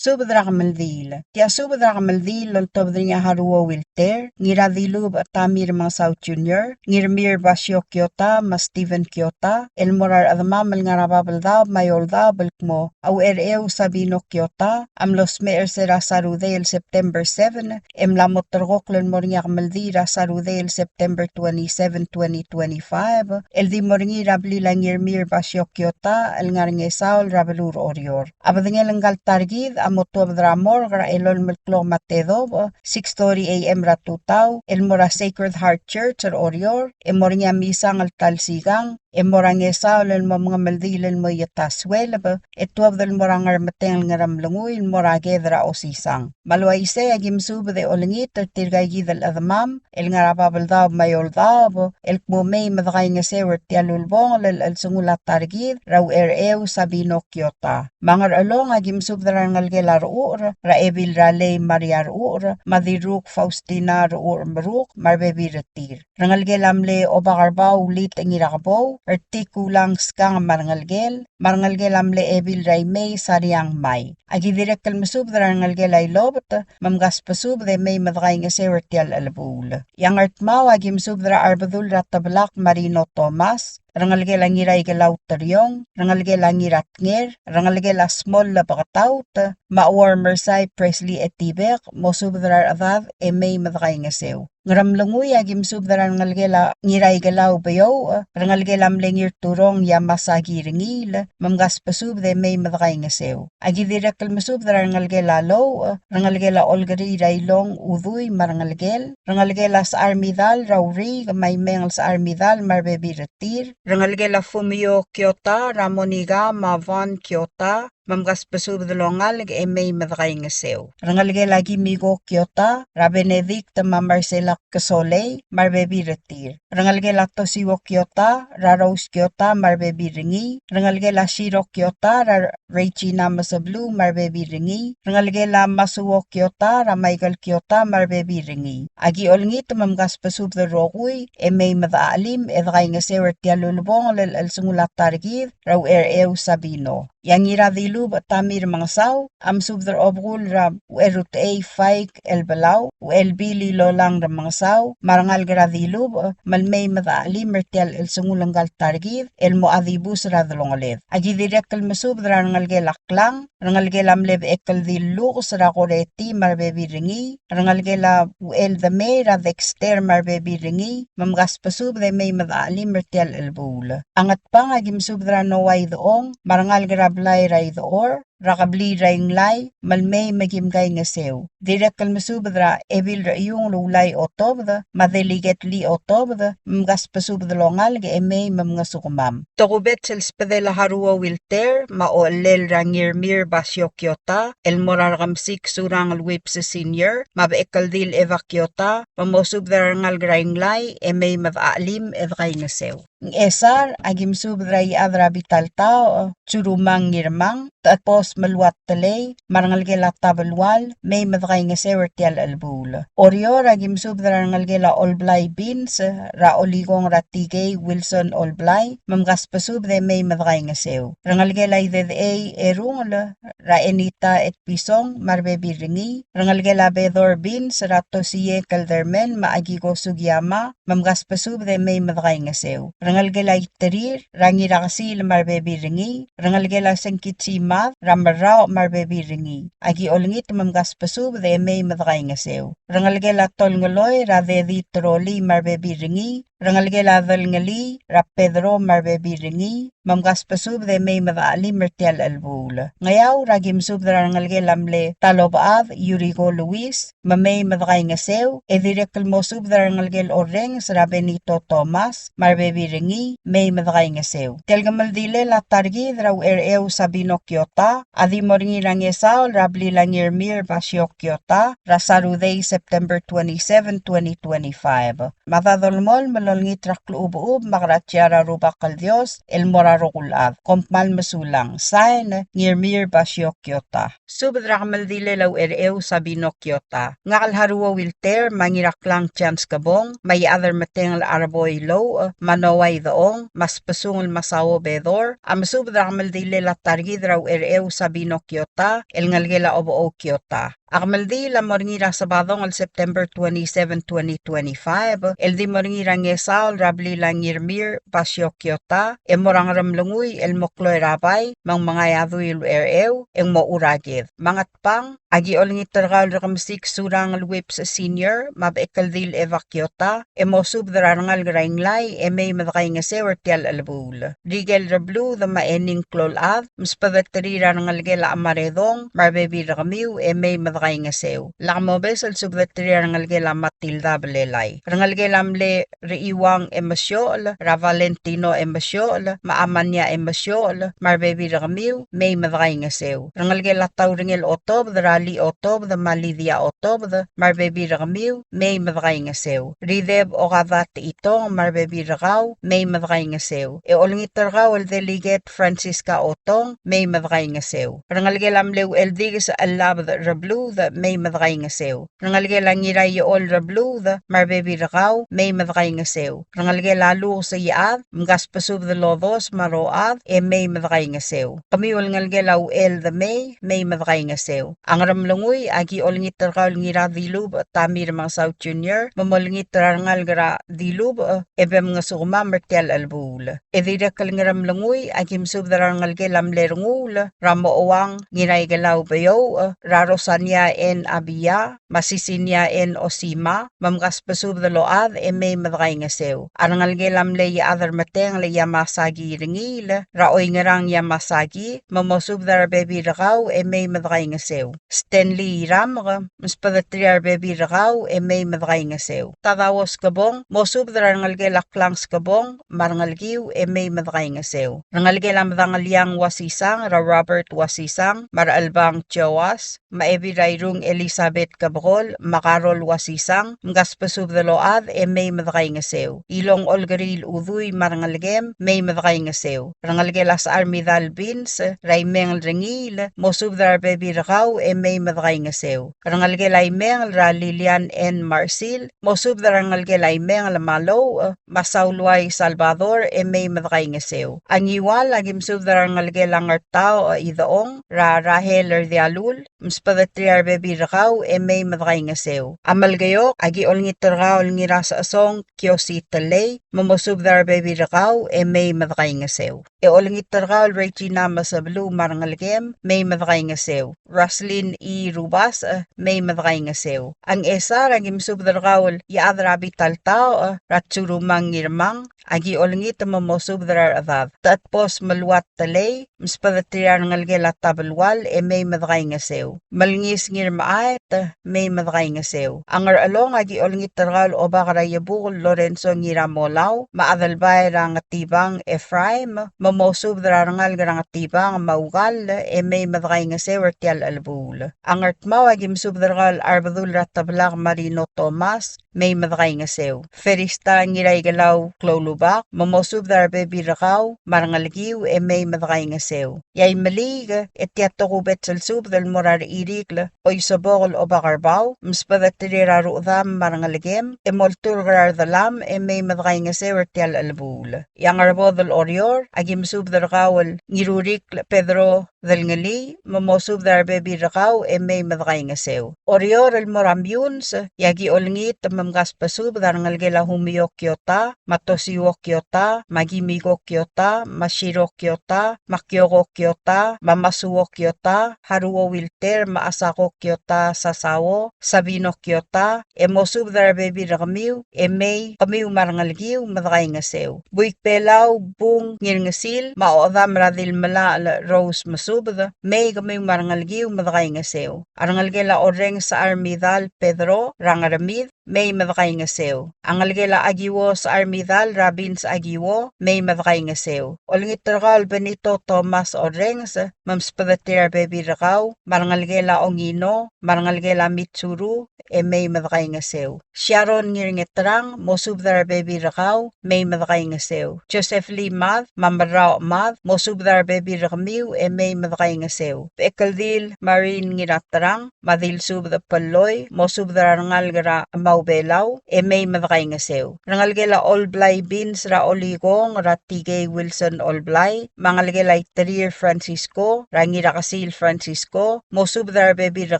Subed er a kemeldiil. Tia subed er a kemeldiil el oltobed er ngii a Haruo Wilter, Ngiradilubech Tamir Mengesau Junior, Ngirmir Basio Kiota, me a Steven Kiota, el mo er a rechedemam el ngar er a Babeldaob me a Eouldaob el kmo a Uchercheu Sabino Kiota a mlo smecher er se er a Sarudei el September seven, e mla mo terrekokl el mo er ngii a kemeldiil er a Sarudei el September twenty-seven, twenty twenty-five, el di mo er ngii er a blil a Ngirmir Basio Kiota el ngar er a Ngesaol er a beluu er Oreor. A bedengel ngka el ta er kid a mo tuobed er a morgue er a elolem el klok me a tedobech, six thirty A M er a tutau, el mo er a Sacred Heart Church er Oreor, e mo er ngii a misang el ta el sikang, e mo er a Ngesaol el mo mengemeldiil el mo ieta sueleb, e tuobed el mo er a Ngermeteng el Ngeremlengui el mo er a ked er a osisang. Me a le uaisei e aki mesubed e olengit er tirka kid el chedemam el ngar er a Babeldaob me a Eouldaob el kmo mei me dekaingeseu er tia el ulebongel el chelsengul a ta er kid er a Uchercheu Sabino Kiota. Me a Ngerchelong e aki mesubed er a rengelekel a Rechucher, er a Ebil er a Lei Maria Rechucher, me a Dirruk Faustina Rechucher Meruk, me a rebebil er tir. Rengelekel a mle Obakerbau Ulit Ngirakebou, er Tikulang Skang me a rengelekel, me a rengelekel a mle Ebil er a Imei Sariang Mai. Aki dirrek el mesubed er a rengelekel a Ilobet, me mkasbesubed e mei me dekaingeseu er tia el chelebuul. E a Ngardmau e aki mesubed er a Arbedul er a Tebelak Marino Thomas, rengelekel a Ngiraikelau Teriong, rengelekel a Ngiratnger, rengelekel a Small Lebeketaut, me a Uor Mersai Presley Etibek, mosubed er a rechedad e mei me dekaingeseu. Ngeremlengui e aki mesubed er a rengelekel a Ngiraikelau Beouch, rengelekel a mle Ngirturong Yamasaki Rengiil, me mkasbesubed e mei me dekaingeseu. Aki dirrek el mesubed er a rengelekel a Louch, rengelekel a Olkeriil er a Ilong Udui me a rengelekel, rengelekel a Secharmidal er a Uriik me a Imeng el Secharmidal me a rebebil er tir, rengelekel a Fumio Kiota, er a Monica me a Van Kiota, me mkasbesubed el ongalek e mei me dekaingeseu. Rengelekel a Kimiko Kiota, er a Benedict me a Marcela Kesolei, me a rebebil er tir. Rengelekel a Tosiwo Kiota, er a Rose Kiota, me a rebebil er ngii. Rengelekel a Shiro Kiota, er a Regina Mesebeluu, me a rebebil er ngii. Rengelekel a Masuo Kiota, er a Michael Kiota, me a rebebil er ngii. Aki olengit me mkasbesubed el rokui, e mei me dechachelim, e dekaingeseu er tia el ulebongel el chelsengul a ta er kid, er a Uchercheu Sabino. E a Ngiradilubech Tamir Mengesau a mesubed er a obekul er a Ucherutechei Faik el Belau, Uchelbil Ilolang Remengesau, me a rengalek er a Dilubech, me le mei me dechachelim er tia el chelsengul ngka el ta er kid el mo chad ibus er a delongeled. Aki dirrek el mesubed er a rengelekel a Klang, rengelekel a mle Bechekeldil Lukes er a Koreti me a rebebil er ngii, rengelekel a Ucheldemei er a Dexter me a rebebil er ngii, me mkasbesubed e mei me dechachelim er tia el chelebuul. A Ngatpang aki mesubed er a Noah Idechong, me a rengalek er a blai er a Idechor, er a kebliil er a Inglai, me le mei me kim kaingeseu. Dirrek el mesubed er a Ebil er a Iung el Ulai Otobed, me a Delegate Lee Otobed, me mkasbesubed el ongalek e mei me mngesukemam. Tokubets el sbedel a Haruo Wilter, me a ochellel er a Ngirmir Basio Kiota, el mo er a Rekemesik Surangel Whipps Senior, me a Bechekeldil Eva Kiota, me mosubed er a rengalek er a Inglai, e mei me dechachelim e dekaingeseu. Ngchesar, aki mesubed er a Iechad er a Bital Taoch, Churumang Ngirmang, Techebos Meluat Telei, me a rengelekel a Tabelual, mei me dekaingeseu er tia el chelebuul. Oreor, aki mesubed er a rengelekel a Olblai Beans, er a Olikong er a Tikei Wilson Olblai, me mkasbesubed e mei me dekaingeseu. Rengelekel a Idedechei Erungel, er a Enita Etpison, me a rebebil er ngii, rengelekel a Bedor Beans, er a Tosie Kelderman, me a Akiko Sugiyama, me mkasbesubed e mei me dekaingeseu. Rengelekel a Iterir, er a Ngirakesiil me a rebebil er ngii, rengelekel a Sengkitsi Mad, er a Merraoch me a rebebil er ngii. Aki olengit me mkasbesubed e mei me dekaingeseu. Rengelekel a Tolngeloi, er a Dedi Troli me a rebebil er ngii, rengelekel a Delngelii, er a Pedro me a rebebil er ngii, me mkasbesubed e mei me dechachelim er tia el chelebuul. Ngeaur, aki mesubed er a rengelekel a mle Talobechad, Yuriko Luis, me mei me dekaingeseu, e dirrek el mosubed er a rengelekel Orrenges er a Benito Thomas, me a rebebil er ngii, mei me dekaingeseu. Tia el kemeldilel a ta er kid er a Uchercheu Sabino Kiota, a di mo er ngii er a Ngesaol er a blil a Ngirmir Basio Kiota, er a Saturday, September twenty-seven, twenty twenty-five. Me a da dolemolem el olengit er a klechubechub me a krasia er a Rubak el Dios el mo er a rokui el chad. Kom kmal mesulang. Sain, Ngirmir Basio Kiota. Subed er a kemeldilel a Uchercheu Sabino Kiota. Ngak el Haruo Wilter, me a Ngiraklang Chance Kebong, me a Iechad er a Metengel Arboi Louch, me a Noah Idechong, me a Sbesungel Masao Bedor, a mesubed er a kemeldilel a ta er kid er a Uchercheu Sabino Kiota, el ngelekel a Obechou Kiota. A kemeldiil a mo er ngii er a Sabadong el September twenty-seven, twenty twenty-five, el di mo er ngii er a Ngesaol er a blil a Ngirmir Basio Kiota, e mo er a Ngeremlengui el mo klou er a bai, me ng mengai a dui el Uchercheu, e ng mo churaked. Me a Ngatpang, aki olengit er kau el Rekemesik Surangel Whipps Senior, me a Bechekeldil Eva Kiota, e mosubed er a rengalek er a Inglai, e mei me dekaingeseu er tia el chelebuul. Rikel Rebluud me a Ening Klolchad, msbedeterir a rengelekel a Chemaredong, me a rebebil er kemiu, e mei me dekaingeseu. Lak mobes el subedeterir a rengelekel a Matilda Belelai. Rengelekel a mle Rechiuang Emesiochel, er a Valentino Emesiochel, me a Amania Emesiochel, me a rebebil er kemiu, mei me dekaingeseu. Rengelekel a Taurengel Otobed, er a Lee Otobed, me a Lydia Otobed, me a rebebil er kemiu, mei me dekaingeseu. Rideb Okada Techitong, me a rebebil er kau, mei me dekaingeseu. E olengit er kau el Delegate Francisca Otong, mei me dekaingeseu. Rengelekel a mle Ucheldikes Chellabed Rebluud, mei me dekaingeseu. Rengelekel a Ngiraiechol Rebluud, me a rebebil er kau, mei me dekaingeseu. Rengelekel a Lukes Iechad, mkasbesubed el odos me a rochad, e mei me dekaingeseu. Kemiu el ngelekel a Ucheldemei, mei me dekaingeseu. A Ngeremlengui, aki olengit er kau el Ngiradilubech Tamir Mengesau Junior, me molengit er a rengalek er a Dilubech, e be mngesukemam er tia el chelebuul. E dirrek el Ngeremlengui, aki mesubed er a rengelekel a mle Renguul, er a Mochouang Ngiraikelau Beouch, er a Rosania N. Abia, me a Sisinia N. Osima, me mkasbesubed el ochad e mei me dekaingeseu. A rengelekel a mle Iechad er a Metengel Yamasaki Rengiil, er a Oingerang Yamasaki, me mosubed er a rebebil er kau e mei me dekaingeseu. Stanley Iramk, msbedeterir a rebebil er kau e mei me dekaingeseu. Tadao Skebong, mosubed er a rengelekel a Klang Skebong, me a rengelekiu e mei me dekaingeseu. Rengelekel a Medangeliang Uasisang, er a Robert Uasisang, me a Rechelbang Joas, me a Ebil er a Irung Elizabeth Kebekol, me a Karol Uasisang, mkasbesubed el ochad e mei me dekaingeseu. Ilong Olkeriil Udui me a rengelekem, mei me dekaingeseu. Rengelekel a Secharmidal Beans, er a Imengel Rengiil, mosubed er a rebebil er kau e mei me dekaingeseu. Rengelekel a Imengel er a Lilian N. Marsil, mosubed er a rengelekel a Imengel me a Louch, me a Sauluai Salvador, e mei me dekaingeseu. A Ngiwal, aki mesubed er a rengelekel a Ngertaoch Idechong, er a Rahel er Dialul, msbedeterir a rebebil er kau e mei me dekaingeseu. A Melekeok, aki olengit er kau el Ngirasechesong Kiosi Telei, me mosubed er a rebebil er kau e mei me dekaingeseu. E olengit er kau el Regina Mesebeluu me a rengelekem, mei me dekaingeseu. Roslyn E. Rubasech, mei me dekaingeseu. A Ngchesar, aki mesubed er kau el Iechad er a Bitaltaoch, er a Tsurumang Ngirmang, aki olengit me mosubed er a rechedad. Techedbos Meluat Telei, msbedeterir a rengelekel a Tabelual e mei me dekaingeseu. Melngis Ngirmechaet, mei me dekaingeseu. A Ngerchelong, aki olengit er kau el Obak er a Iebukel Lorenzo Ngiramolau, me a Adelbai er a Ngetibang Ephraim, me mosubed er a rengalek er a Ngetibang me a Ukall e mei me dekaingeseu er tia el chelebuul. A Ngardmau, aki mesubed er kau el Arbedul er a Teblak Marino Thomas, mei me dekaingeseu. Ferista Ngiraikelau Kloulubak, me mosubed er a rebebil er kau me a rengelekiu e mei me dekaingeseu. E a Imeliik, e tia tokubets el subed el mo er a Rechirikl Oisebok el Obak er Bau, msbedeterir a ruchedam me a rengelekem, e molturk er a redelam e mei me dekaingeseu er tia el chelebuul. E a Ngerbodel Oreor, aki mesubed er kau el Ngirurikl Pedro Delngelii, me mosubed er a rebebil er kau e mei me dekaingeseu. Oreor el mo er a Meyuns, e aki olengit me mkasbesubed a rengelekel a Humio Kiota, me a Tosio Kiota, me a Kimiko Kiota, me a Shiro Kiota, me a Kioko Kiota, me a Masuo Kiota, Haruo Wilter, me a Asako Kiota Sasao, Sabino Kiota, e mosubed er a rebebil er kemiu, e mei kemiu me a rengelekiu me dekaingeseu. Buik Belau Bung Ngirngesil, me a Ochedam er a Dilmelachel Rose Mesubed, mei kemiu me a rengelekiu me dekaingeseu. A rengelekel a Orrenges Secharmidal Pedro er a Ngermid, mei me dekaingeseu. A ngelekel a Akiwo Secharmidal er a Bins Akiwo, mei me dekaingeseu. Olengit er kau el Benito Thomas Orrenges, me msbedeterir a rebebil er kau, me a rengelekel a Ongino, me a rengelekel a Mitsuru, e mei me dekaingeseu. Sharon Ngirngeterang, mosubed er a rebebil er kau, mei me dekaingeseu. Joseph Lee Mad, me a Merraoch Mad, mosubed er a rebebil er kemiu, e mei me dekaingeseu. Bechekeldil Marin Ngiraterang, me a Dilsubed Pelloi, mosubed er a rengalek er a Maubelau, e mei me dekaingeseu. Rengelekel a Olblai Bins er a Olikong, er a Tikei Wilson Olblai, me a ngelekel a Iterir Francisco, er a Ngirakesil Francisco, mosubed er a rebebil er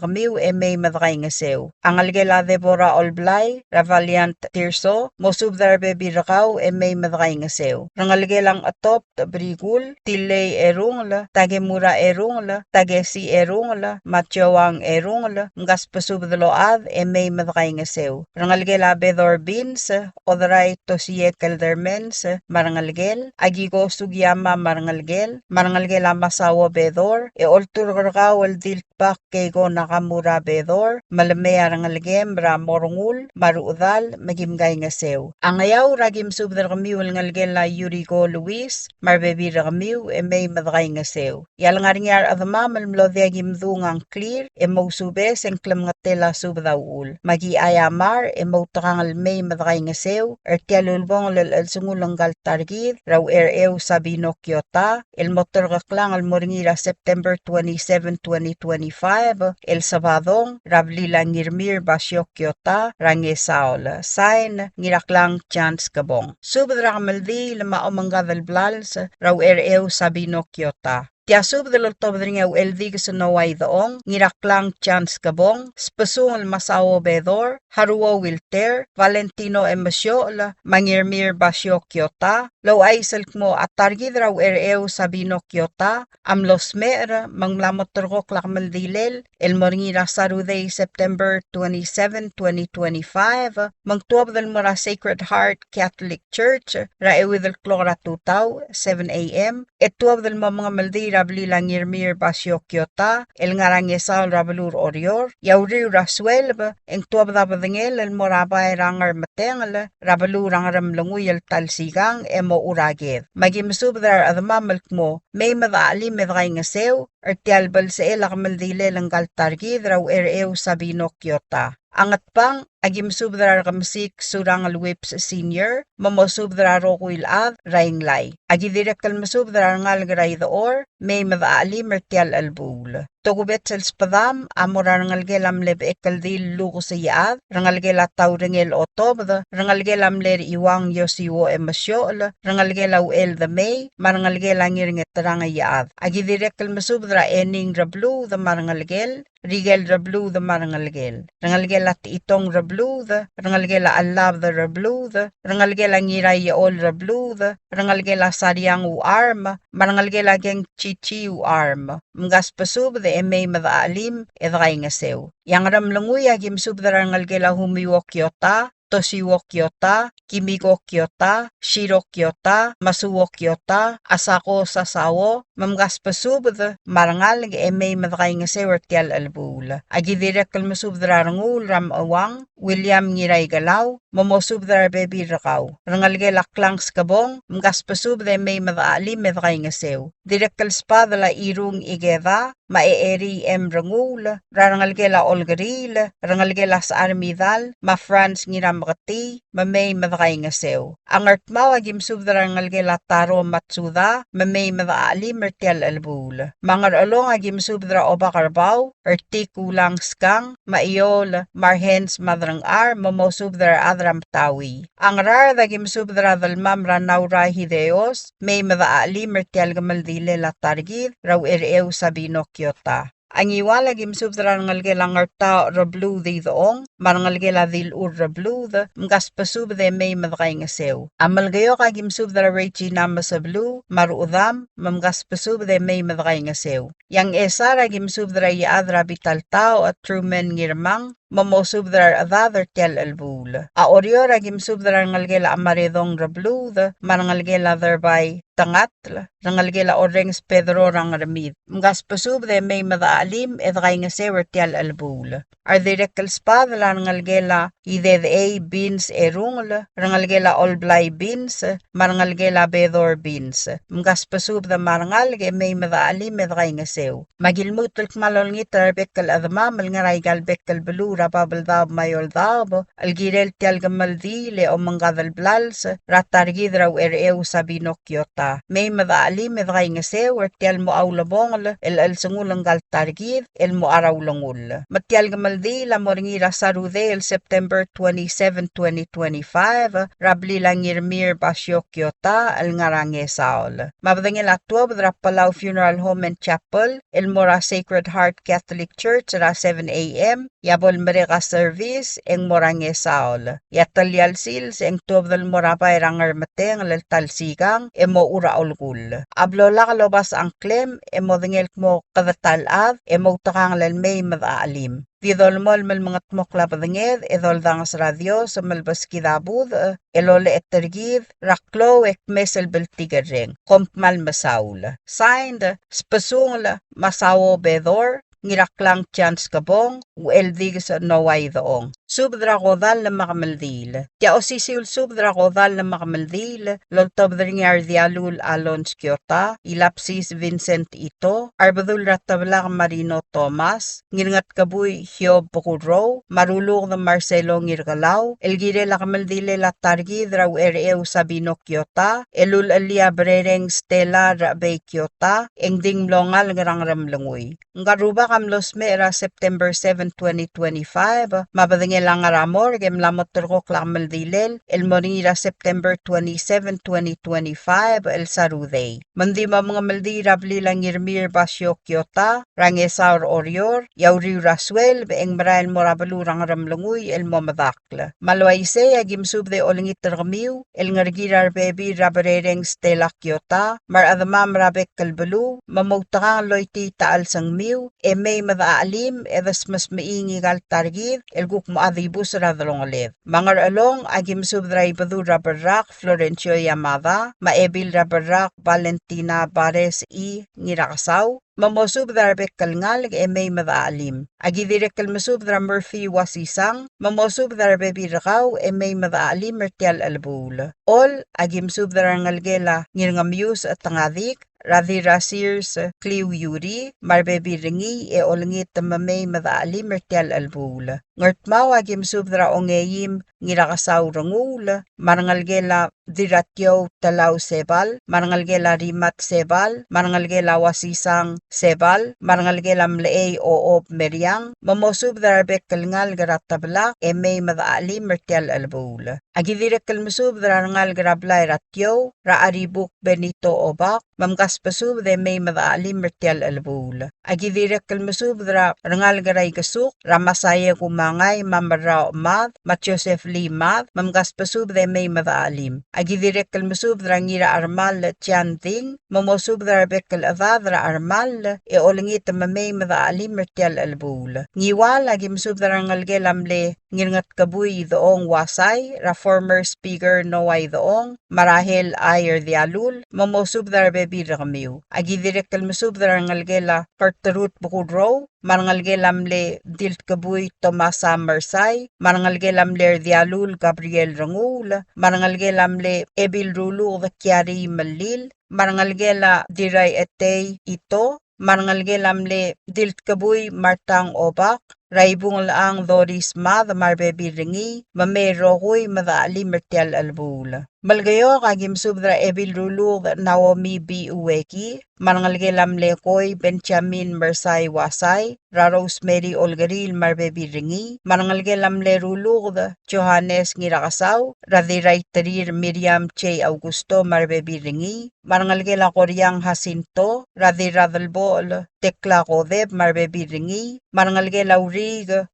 kemiu e mei me dekaingeseu. A ngelekel a Deborah Olblai, er a Valiant Tirso, mosubed er a rebebil er kau e mei me dekaingeseu. Rengelekel a Ngchetop Brikul, Tilei Erungel, Takemura Erungel, Takesi Erungel, me a Joang Erungel, mkasbesubed el ochad e mei me dekaingeseu. Rengelekel a Bedor Bins, Oderai Tosie Keldermans, me a rengelekel, Akiko Sugiyama me a rengelekel, me a rengelekel a Masao Bedor, e olturk er kau el Diltbak Keiko Nakamura Bedor, me le mei a rengelekem er a mo rengul, me a ruchedal, me kim kaingeseu. A Ngeaur a ki mesubed er kemiu el ngelekel a Yuriko Luis, me a rebebil er kemiu, e mei me dekaingeseu. E a lengar er ngii a rechedemam el mlo diak ki mdung a ngklir, e mousubes e ng klemengetel a subed a uchul. Me aki aiamar, e moutekangel mei me dekaingeseu, er tia el ulebongel el chelsengul ngka el ta er kid, er a Uchercheu Sabino Kiota, el mo terkeklang el mo er ngii er a September twenty-seven, twenty twenty-five, el Sabadong, er a blil a Ngirmir Basio Kiota, er a Ngesaol. Sign, Ngiraklang Chance Kebong. Subed er a kemeldiil me a omengkad el blals, er a Uchercheu Sabino Kiota. Tia subed el oltobed er ngii a Ucheldikes Noah Idechong, Ngiraklang Chance Kebong, Sbesungel Masao Bedor, Haruo Wilter, Valentino Emesiochel, me a Ngirmir Basio Kiota, el ouchais el kmo a ta er kid er a Uchercheu Sabino Kiota a mlo smecher, me ng mla mo terrekokl a kemeldilel el mo er ngii er a Saturday, September twenty-seven, twenty twenty-five, me ng tuobed el mo er a Sacred Heart Catholic Church, er a euid el klok er a tutau, seven A M, e tuobed el mo mengemeldiil er a blil a Ngirmir Basio Kiota, el ngar er a Ngesaol er a beluu er Oreor, e a uriul er a sueleb, e ng tuobed a bedengel el mo er a bai er a Ngermetengel er a beluu er a Ngeremlengui el ta el sikang e mo er a ked. Me aki mesubed er a rechedemam el kmo mei me dechachelim e dekaingeseu er tia el belsechel a kemeldilel ngka el ta er kid er a Ucherecheu Sabino Kiota. A Ngatpang, aki mesubed er a Rekemesik Surangel Whipps Senior, me mosubed er a rokui el chad er a Inglai. Aki dirrek el mesubed er a rengalek er a Idechor, mei me dechachelim er tia el chelebuul. Tokubets el sbedam a mo er a rengelekel a mle Bechekeldil Lukes Iechad, rengelekel a Taurengel Otobed, rengelekel a mle Rechiuang Iosiuo Emesiochel, rengelekel a Uchel Demei, me a rengelekel a Ngirngeterang Iechad. Aki dirrek el mesubed er a Ening Rebluud me a rengelekel, Rikel Rebluud me a rengelekel, rengelekel a Techitong Rebluud, rengelekel a Chellabed Rebluud, rengelekel a Ngiraiechol Rebluud, rengelekel a Sariang Ucharm, me a rengelekel a Keng Chichi Ucharm. Mkasbesubed e mei me dechachelim e dekaingeseu. E a Ngeremlengui aki mesubed er a rengelekel a Humiuo Kiota, Tosiuo Kiota, Kimiko Kiota, Shiro Kiota, Masuo Kiota, Asako Sasao, me mkasbesubed me a rengalek e mei me dekaingeseu er tia el chelebuul. Aki dirrek el mesubed er a Renguul er a Mecheuang, William Ngiraikelau, me mosubed er a rebebil er kau. Rengelekel a Klang Skebong, mkasbesubed e mei me dechachelim e dekaingeseu. Dirrek el sbadel a Irung Ikeda, me a Echerii M. Renguul, er a rengelekel a Olkeriil, rengelekel a Secharmidal, me a Franz Ngirameketii, me mei me dekaingeseu. A Ngardmau aki mesubed er a rengelekel a Taro Matsuda, me mei me dechachelim er tia el chelebuul. Me a Ngerchelong aki mesubed er a Obak er Bau, er Tik Ulang Skang, me a Iol, me a Rehens Maderengchar, me mosubed er a rechad er a Metaui. A Ngaraard aki mesubed er a Delmam er a Naura Hideos, mei me dechachelim er tia el kemeldilel a ta er kid er a Ucherecheu Sabino Kiota. A Ngiwal aki mesubed er a rengelekel a Ngertaoch Rebluud Idechong, me a rengelekel a Dilchur Rebluud, mkasbesubed e mei me dekaingeseu. A Melekeok aki mesubed er a Regina Mesebeluu, me a rechedam, me mkasbesubed e mei me dekaingeseu. E a Ngchesar aki mesubed er a Iechad er a Bitaltaoch, Truman Ngirmang, me mosubed er a rechedad er tia el chelebuul. A Oreor aki mesubed er a rengelekel a Chemaredong Rebluud, me a rengelekel a Derbai Tengatl, rengelekel a Orrenges Pedro er a Ngermid. Mkasbesubed e mei me dechachelim e dekaingeseu er tia el chelebuul. A redirrek el sbadel a rengelekel a Idedechei Beans Erungel, rengelekel a Olblai Beans, me a rengelekel a Bedor Beans. Mkasbesubed me a rengalek e mei me dechachelim e dekaingeseu. Me aki lmuut el kmal olengit er a rebek el chedemam el ngar er aika el bek el beluu er a Babeldaob me a Eouldaob el kirel tia el kemeldiil e omengkad el blals er a ta er kid er a Ucherecheu Sabino Kiota. Mei me dechachelim e dekaingeseu er tia el mo ulebongel el chelsengul ngka el ta er kid el mocha er a ulengull. Me tia el kemeldiil a mo er ngii er a Sarudei el September twenty-seven, twenty twenty-five, er a blil a Ngirmir Basio Kiota el ngar er a Ngesaol. Me a bedengel a tuobed er a Palau Funeral Home and Chapel el mo er a Sacred Heart Catholic Church er a seven A M, e a bo lemerek a service e ng mo er a Ngesaol. E a telial sils e ng tuobed el mo er a bai er a Ngermetengel el ta el sikang e mochu er a olkull. A blo lak lobasech a ngklem e modengei el kmo kede ta el chad e moutekangel el mei me dechachelim. Di dolemolem el mengetmokl a bedenged e doldanges er a Dios me lebeskid a budech el olecheter kid er a klou e kmes el bltikerreng. Kom kmal mesaul. Signed, Sbesungel Masao Bedor, Ngiraklang Chance Kebong, Ucheldikes Noah Idechong. Subed er a kodall me a kemeldiil. Tia osisiu el subed er a kodall me a kemeldiil el oltobed er ngii a Rdialul Alonz Kiota, Ilapsis Vincent Ito, a Rebedul er a Teblak Marino Thomas, Ngirngetkebui Hiob Bekurrou, me a Ruluked Marcelo Ngirkelau, el kirel a kemeldilel a ta er kid er a Ucherecheu Sabino Kiota, el ulechellii a Berereng Stella Rechebei Kiota, e ng di ng mlo ngalek er a Ngeremlengui. Ngka el rubak a mlo smecher er a September seven, twenty twenty-five, me a bedengel a ngar er a morgue e mla mo terrekokl a kemeldilel el mo er ngii er a September twenty-seven, twenty twenty-five, el Sarudei. Me ng di mo mengemeldiil er a blil a Ngirmir Basio Kiota er a Ngesaol er Oreor, e a uriul er a sueleb e ng merael el mo er a beluu er a Ngeremlengui el mo medakl. Me a le uaisei, aki mesubed e olengit er kemiu el ngerekir a rebebil er a Berereng Stella Kiota me a rechedemam er a bek el beluu, me moutekangel el oitii a chelsengmiu e mei me dechachelim e desmesmechii ngika el ta er kid el kuk mo dibus er a delongeled. Me a Ngerchelong a ki mesubed er a Ibedul er a Berrak Florencio Yamada, me a Ebil er a Berrak Valentina Bares I. Ngirakesau, me mosubed er a rebek el ngalek e mei me dechachelim. A ki dirrek el mesubed er a Murphy Wasisang, me mosubed er a rebebil er kau e mei me dechachelim er tia el chelebuul. Choll, a ki mesubed er a rengelekel a Ngirngemius Tengadik, er a Dirrasirs Kliu Yuri, me a rebebil er ngii e olengit me mei me dechachelim er tia el chelebuul. Ngardmau a ki mesubed er a Ongeim Ngirakesau Renguul, me a rengelekel a Dirratiou Telau Sebal, me a rengelekel a Rimat Sebal, me a rengelekel a Wasisang Sebal, me a rengelekel a Mlechei Ochob Meriang, me mosubed er a rebek el ngalek er a Tebelak e mei me dechachelim er tia el chelebuul. A ki dirrek el mesubed er a rengalek er a blai er a Tiou, er a Aribuk Benito Obak, me mkasbesubed e mei me dechachelim er tia el chelebuul. A ki dirrek el mesubed er a rengalek er a Ikesuk, er a Masaia Kumangai, me a Merrau Mad, me a Joseph Lee Mad, me mkasbesubed e mei me dechachelim. A ki dirrek el mesubed er a Ngirachermall Jan Ding, me mosubed er a rebek el chedad er a Chermall, e olengit me mei me dechachelim er tia el chelebuul. Ngiwal, a ki mesubed er a rengelekel a mle Ngirngetkebui Idechong Wasai, er a former speaker Noah Idechong, me a Rahel Ai er Dialul, me mosubed er a rebebil er kemiu. A ki dirrek el mesubed er a rengelekel a Kertrud Bekurrou, me a rengelekel a mle Diltkebui Tomasa Mersai, me a rengelekel a mle er Dialul Gabriel Renguul, me a rengelekel a mle Ebil Ruluked Kiari Melil, me a rengelekel a Dirraichetei Ito, me a rengelekel a mle Diltkebui Martang Obak, er a Ibunglechang Doris Mad me a rebebil er ngii, me mei el rokui me dechachelim er tia el chelebuul. Melekeok, a ki mesubed er a Ebil Ruluked Naomi B. Ueki, me a rengelekel a mle Koi Benjamin Mersai Wasai, er a Rosemary Olkeriil me a rebebil er ngii, me a rengelekel a mle Ruluked Johannes Ngirakesau, er a Dirraiterir Miriam J. Augusto me a rebebil er ngii, me a rengelekel a Koriang Jacinto, er a Dirradelbochel Tekla Kodep me a rebebil er ngii, me a rengelekel a Uriik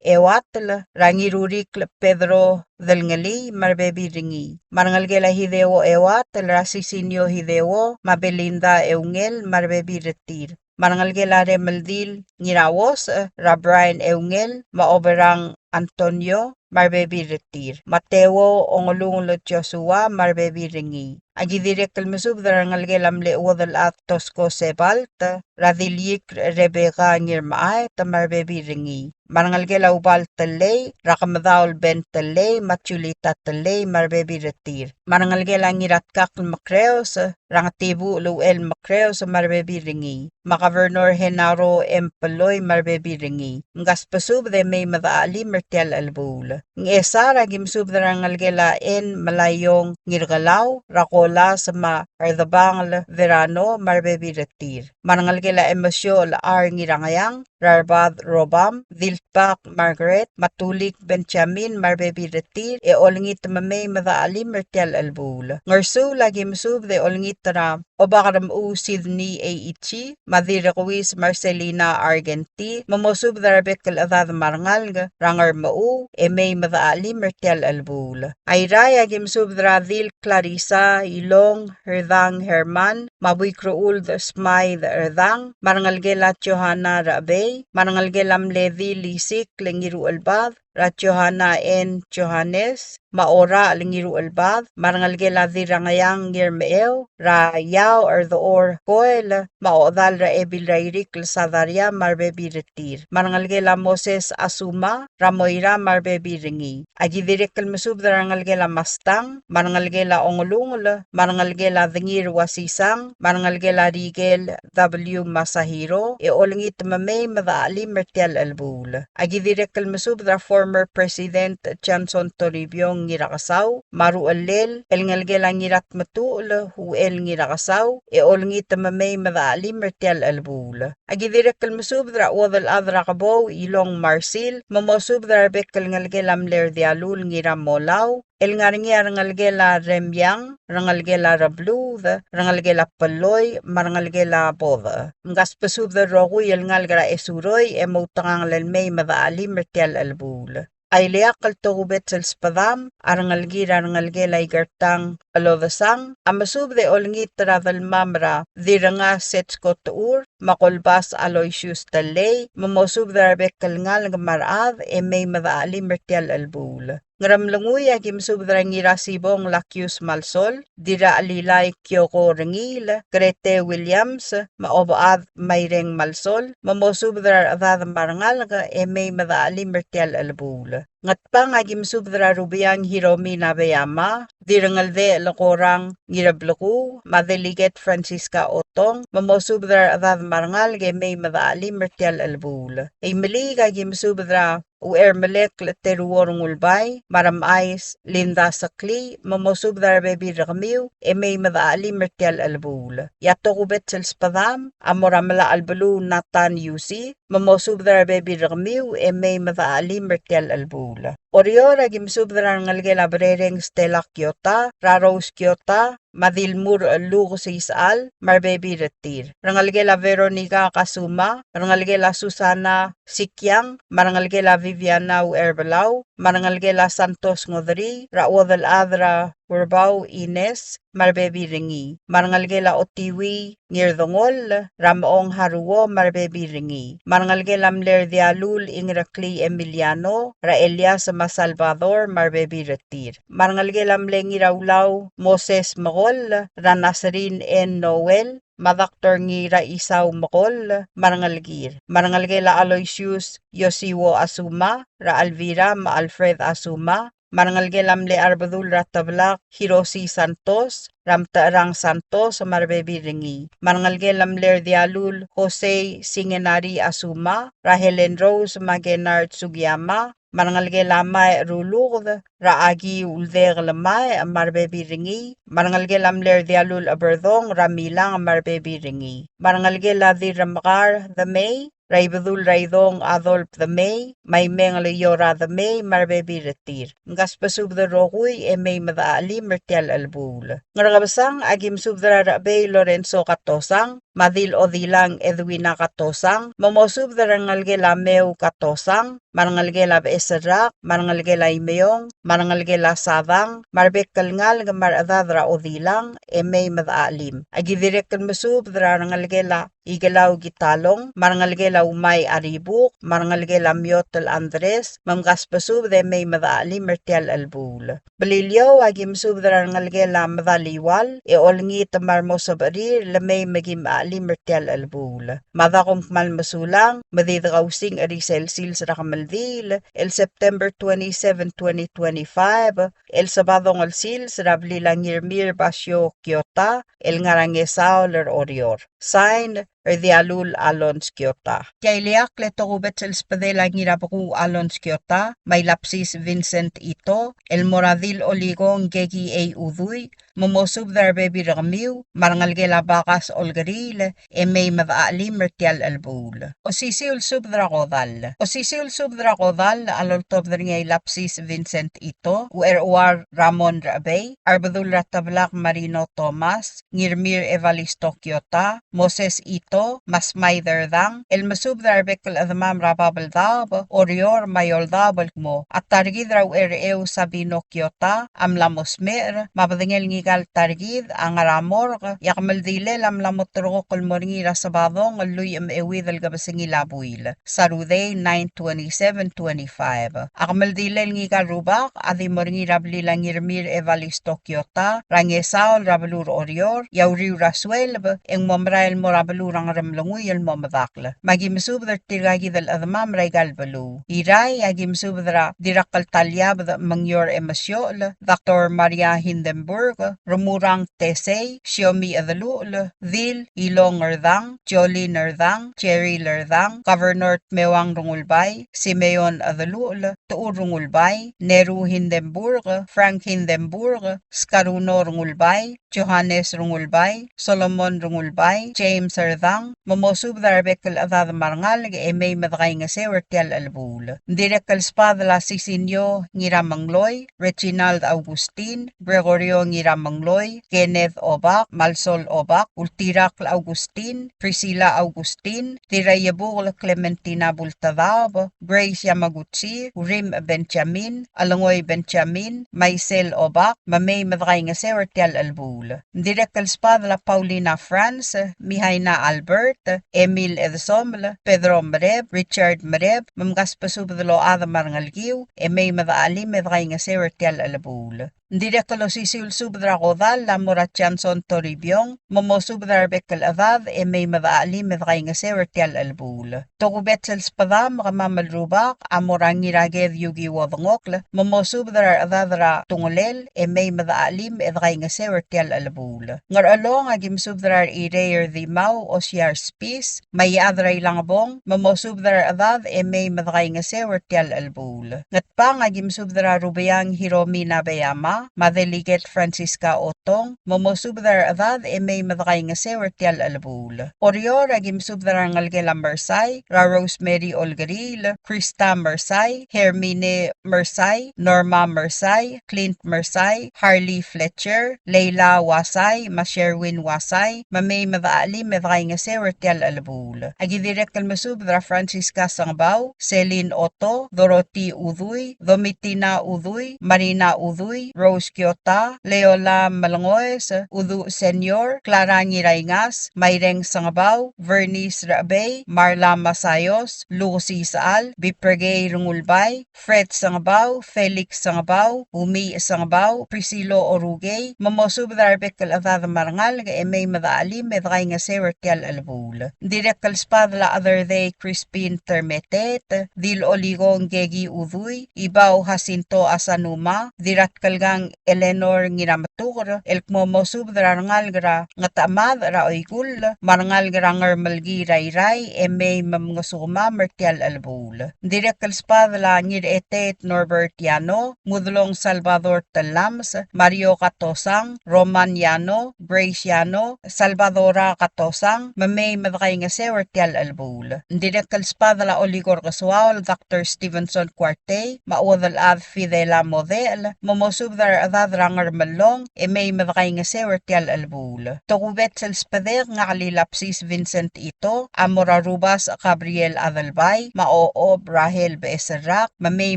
Euatel, er a Ngirurikl Pedro Delngelii me a rebebil er ngii, me a rengelekel a Hideo Euatel, er a Sisinio Hideo me a Belinda Eungel me a rebebil er tir, me a rengelekel a Remeldil Ngirauosech, er a Brian Eungel me a Oberang Antonio me a rebebil er tir, me a Teuo Ongelungel Joshua me a rebebil er ngii. A ki dirrek el mesubed er a rengelekel a mle Uodelchad Tosko Sebalt, er a Diliikl Rebecca Ngirmechaet me a rebebil er ngii, me a rengelekel a Ubal Tellei, er a Kemedaol Ben Tellei me a Julita Tellei me a rebebil er tir, me a rengelekel a Ngiratkakl Mekreos, er a Ngetibuchel Uchel Mekreos me a rebebil er ngii, me a Governor Genaro M. Peloi me a rebebil er ngii. Mkasbesubed e mei me dechachelim er tia el chelebuul. Ngchesar, a ki mesubed er a rengelekel a En Melaiong Ngirkelau, er a Kolas me a Rdebangel Verano me a rebebil er tir, me a rengelekel a Emesiochel Ar Ngirangeang, er a Rebad Robam, Diltbak Margaret, me a Tulik Benjamin me a rebebil er tir, e olengit me mei me dechachelim er tia el chelebuul. Ngersuul, a ki mesubed e olengit er a Obak er a Mechuu Sydney Eichi, me a Dirrekuis Marcelina Argenti, me mosubed er a rebek el chedad me a rengalek er a Ngermechuu e mei me dechachelim er tia el chelebuul. Airai, a ki mesubed er a Dil Clarissa Ilong Erdang Herman, me a Buikrechuld Smaid Erdang, me a rengelekel a Johanna Rechebei, me a rengelekel a mle Dil Isikl Ngiruchelbad, er a Johanna N. Johannes, me a Orachel Ngiruchelbad, me a rengelekel a Dirrangeang Ngirmecheu, er a Iaoch Erdechor Koel, me a ochedal er a Ebil er a Irikl Sadaria me a rebebil er tir, me a rengelekel a Moses Asuma, er a Moira me a rebebil er ngii. A ki dirrek el mesubed er a rengelekel a Mastang, me a rengelekel a Ongelungel, me a rengelekel a Dengir Wasisang, me a rengelekel a Rikel W. Masahiro, e olengit me mei me dechachelim er tia el chelebuul. A ki dirrek el mesubed er a former President Johnson Toribiong Ngirakesau, me a ruchellel el ngelekel a Ngiratmetuchel Uchel Ngirakesau, e olengit me mei me dechachelim er tia el chelebuul. A ki dirrek el mesubed er a Uodelchad er a Kebou Ilong Marsil, me mosubed er a rebek el ngelekel a mle Rdialul Ngiramolau, el ngar er ngii a rengelekel a Remiang, rengelekel a Rebluud, rengelekel a Peloi, me a rengelekel a Bodech. Mkasbesubed el rokui el ngalek er a Esuroi e moutekangel el mei me dechachelim er tia el chelebuul. A ileakl el tokubets el sbedam a rengelekir a rengelekel a Ikertang Lodesang, a mesubed e olengit er a delmam er a Dirrenga Setsko Techur, me a Kolbas Aloysius Tellei, me mosubed er a rebek el ngalek me a rechad e mei me dechachelim er tia el chelebuul. Ngeremlengui a ki mesubed er a Ngirasibong Lakius Malsol, Dirrachelilai Kioko Rengiil, Grete Williams, me a Obechad Maireng Malsol, me mosubed er a rechedad me a rengalek e mei me dechachelim er tia el chelebuul. Ngatpang a ki mesubed er a Rubiang Hiromi Nabeyama, Dirrengeldechel Korang Ngireblekuu, me a Delegate Francisca Otong, me mosubed er a rechedad me a rengalek e mei me dechachelim er tia el chelebuul. Imeliik a ki mesubed er a Uchermelekl Teruo Rengulbai, me a Remchais Linda Seklii, me mosubed er a rebebil er kemiu e mei me dechachelim er tia el chelebuul. E a tokubets el sbedam a mo er a Melachelbeluu Nathan Yusi, me mosubed er a rebebil er kemiu e mei me dechachelim er tia el chelebuul. Oreor a ki mesubed er a rengelekel a Berereng Stella Kiota, er a Rose Kiota, me a Dilmur Lukes Isechal, me a rebebil er tir. Rengelekel a Veronica Kasuma, rengelekel a Susana Sikiang, me a rengelekel a Viviana Ucherbelau, me a rengelekel a Santos Ngodrii, er a chuodel chad er a Urbau Ines, me a rebebil er ngii. Me a rengelekel a Otiwii Ngirdengoll, er a Mechong Haruo, me a rebebil er ngii. Me a rengelekel a mle Rdialul Ingereklii Emiliano, er a Elias me a Salvador, me a rebebil er tir. Me a rengelekel a mle Ngiraulau Moses Mekoll, er a Nasrin N. Noel, me a Doctor Ngiraisau Mekoll, me a rengelekir. Me a rengelekel a Aloysius Yosiwo Asuma, er a Elvira me a Alfred Asuma, me a rengelekel a mle Arbedul er a Teblak Hiroshi Santos, er a Mtecherang Santos, me a rebebil er ngii. Me a rengelekel a mle Rdialul Jose Singenari Asuma, er a Helen Rose me a Kennard Sugiyama, me a rengelekel a Maech Ruluked, er a Aki Uldekel Maech, me a rebebil er ngii, me a rengelekel a mle Rdialul Eberdong, er a Milang, me a rebebil er ngii, me a rengelekel a Dirremekar Demei, er a Ibedul er a Idong Adolf Demei, me a Imengel Iora Demei, me a rebebil er tir. Mkasbesubed el rokui e mei me dechachelim er tia el chelebuul. Ngerkebesang a ki mesubed er a Rechebei Lorenzo Katosang, me a Dil Odilang Edwina Katosang, me mosubed er a rengelekel a Meu Katosang, me a rengelekel a Becheserrak, me a rengelekel a Imeong, me a rengelekel a Sadang, me a rebek el ngalek me a rechedad er a Odilang, e mei me dechachelim. A ki dirrek el mesubed er a rengelekel a Ikelau Kitalong, me a rengelekel a Umai Aribuk, me a rengelekel a Miotel Andres, me mkasbesubed e mei me dechachelim er tia el chelebuul. Beliliou a ki mesubed er a rengelekel a Medaliual, e olengit me a remo sebechir el mei me kim chachelim er tia el chelebuul. Me a da kom kmal mesulang, me di dekausing er isel sils er a kemeldiil, el September twenty-seven, twenty twenty-five, el Sebadong el sils er a blil a Ngirmir Basio Kiota, el ngar er a Ngesaol er Oreor. Sign, Rdialul Alons Kiota. Tia ileakl e tokubets el sbedel a Ngirabekuu Alons Kiota, me a Ilapsis Vincent Ito, el mo er a Dil Olikong Keki Ei Udui, me mosubed er a rebebil er kemiu, me a rengelekel a Bakas Olkeriil, e mei me dechachelim er tia el chelebuul. Osisiu el subed er a kodall. Osisiu el subed er a kodall a loltobed er ngii a Ilapsis Vincent Ito, Ucherchuar Ramon Rechebei, Arbedul er a Teblak Marino Thomas, Ngirmir Evalisto Kiota, Moses Ito, me a Smaider Dang, el mesubed er a rebek el chedemam er a Babeldaob, Oreor, me a Eouldaob el kmo a ta er kid er a Uchercheu Sabino Kiota a mla mo smecher, me a bedengel ngika el ta er kid a ngar er a morgue, e a kemeldilel a mla mo terrekokl el mo er ngii er a Sebadong el lluich me a euid el kebesengil a buil, Saturday, nine twenty-seven twenty-five. A kemeldilel ngika el rubak a di mo er ngii er a blil a Ngirmir Evalisto Kiota er a Ngesaol er a beluu er Oreor, e a uriul er a sueleb e ng mo merael el mo er a beluu er a Ngeremlengui el mo medakl. Me a ki mesubed er tirka kid el chedemam er aika el beluu. Irrai a ki mesubed er a Dirrakltaliabed Mengior Emesiochel, Doctor Maria Hindenburg, Remurang Tesei, Siomi Chedeluchel, Dil Ilong Erdang, Jolin Erdang, Jerry Erdang, Governor Tmewang Rengulbai, Simeon Chedeluchel, Techur Rengulbai, Neru Hindenburg, Frank Hindenburg, Skaruno Rengulbai, Johannes Rengulbai, Solomon Rengulbai, James Erdang, me mosubed er a rebek el chedad me a rengalek e mei me dekaingeseu er tia el chelebuul. Ng dirrek el sbadel a Sisinio Ngiramengloi, Reginald Augustin, Gregorio Ngiramengloi, Ngloi, Kenneth Obak, Malsol Obak, Ultirakl Augustin, Priscilla Augustin, Dirraiebukel Clementina Bultedaob, Grace Yamaguchi, Urim Benjamin, Alengoi Benjamin, Maisel Obak, me mei me dekaingeseu er tia el chelebuul. Ng dirrek el sbadel a Paulina France, Mihaina Albert, Emil Edesomel, Pedro Mereb, Richard Mereb, me mkasbesubed el ochad me a rengelekiu, e mei me dechelim e dekaingeseu er tia el chelebuul. Ng dirrek el osisiu el subed er a kodall a mo er a Johnson Toribiong, me mosubed er a rebek el chedad e mei me dechelim e dekaingeseu er tia el chelebuul. Tokubets el sbedam, kemam el rubak, a mo er a Ngiraked Yukiwo Dengokl, me mosubed er a rechedad er a Tungelel, e mei me dechelim e dekaingeseu er tia el chelebuul. Ngerchelong, a ki mesubed er a Rechirei er Dimau, Osiar Spis, me a Iechad er a Ilangebong, me mosubed er a rechedad e mei me dekaingeseu er tia el chelebuul. Ngetbang, a ki mesubed er a Rubeang Hiromi Nabeyama, me a Delegate Francisca Otong, me mosubed er a rechedad e mei me dekaingeseu er tia el chelebuul. Oreor, a ki mesubed er a rengelekel a Mersai, er a Rosemary Olkeriil, Krista Mersai, Hermine Mersai, Norma Mersai, Clint Mersai, Harley Fletcher, Leila Wasai, me a Sherwin Wasai, me mei me dechelim e dekaingeseu er tia el chelebuul. A ki dirrek el mesubed er a Francisca Sengebau, Celine Otto, Dorothy Udui, Domitina Udui, Marina Udui, Rose Kiota, Leola Melengoes, Udu Senior, Clara Ngiraingas, Maireng Sengebau, Vernice Rechebei, Marla Masayos, Lucy Sechal, Bipergei Rengulbai, Fred Sengebau, Felix Sengebau, Umiich Sengebau, Priscilo Orukei, me mosubed er a rebek el chedad me a rengalek e mei me dechelim e dekaingeseu er tia el chelebuul. Ng dirrek el sbadel a Chederdei Crispin Termeteet, Dil Oligong Keki Udui, Ibau Jacinto Asanuma, Diratkelkang Eleanor Ngirametuker, el kmo mosubed er a rengalek er a Ngetechemad er a Oikull, me a rengalek er a Ngermelkii er a Irrai, e mei me mngesukemam er tia el chelebuul. Ng dirrek el sbadel a Ngircheteet Norbert Yano, Mudelong Salvador Telames, Mario Katosang, Roman Yano, Grace Yano, Salvadora Katosang, me mei me dekaingeseu er tia el chelebuul. Ng dirrek el sbadel a Olikor Kesuaol, Doctor Stevenson Kuartei, me a Uodelchad Fidela Modechel, me mosubed er a rechedad er a Ngermellong, e mei me dekaingeseu er tia el chelebuul. Tokubets el sbedek, ngak el Ilabsis Vincent Ito, a mo er a Rubasech Gabriel Adelbai, me a Ochob Rahel Becheserrak, me mei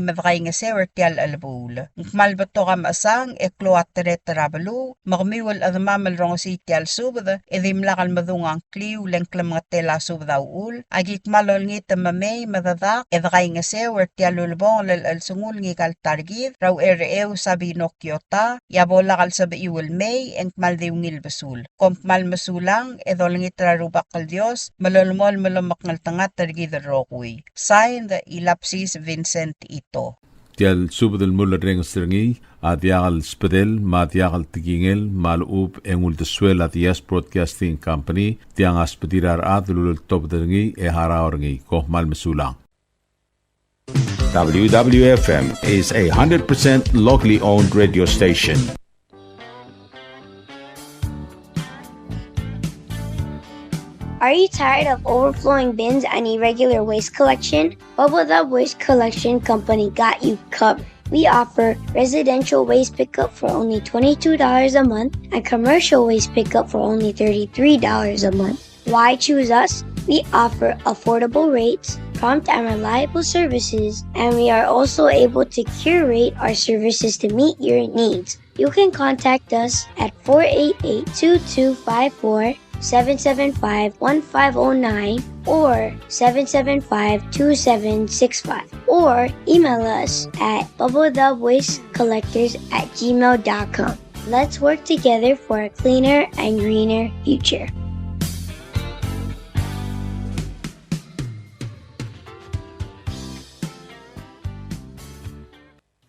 me dekaingeseu er tia el chelebuul. Ng kmal betok a mechesang e klou a teret er a beluu, me kemiu el chedemam el rongesii tia el subed, e dimlak el medung a ngkliu le ng klemengetel a subed a uchul, a ki kmal olengit me mei me dedak e dekaingeseu er tia el ulebongel el chelsengul ngika el ta er kid, er a Ucherecheu Sabino Kiota, e a bo lak el sebechiu el mei, e ng kmal di ungil besul. Kom kmal mesulang, e dolengit er a Rubak el Dios, me lolemolem el omekngeltengat er kid el rokui. Signed, Ilabsis Vincent Ito. Tia el subed el mulerrenges er ngii a diak el sbedel me a diak el tekingel me a lechub e ng uldesuel a Diaz Broadcasting Company, tiang a sbedir a rechad el uleltobed er ngii e harau er ngii. Kom kmal mesulang. W W F M is a hundred percent locally owned radio station. Are you tired of overflowing bins and irregular waste collection? Bubble Dub Waste Collection Company got you covered. We offer residential waste pickup for only twenty-two dollars a month and commercial waste pickup for only thirty-three dollars a month. Why choose us? We offer affordable rates, prompt and reliable services, and we are also able to curate our services to meet your needs. You can contact us at four eight eight, two two five four, seven seven five, one five oh nine or seven seven five, two seven six five, or email us at bubble dub waste collectors at gmail dot com. Let's work together for a cleaner and greener future.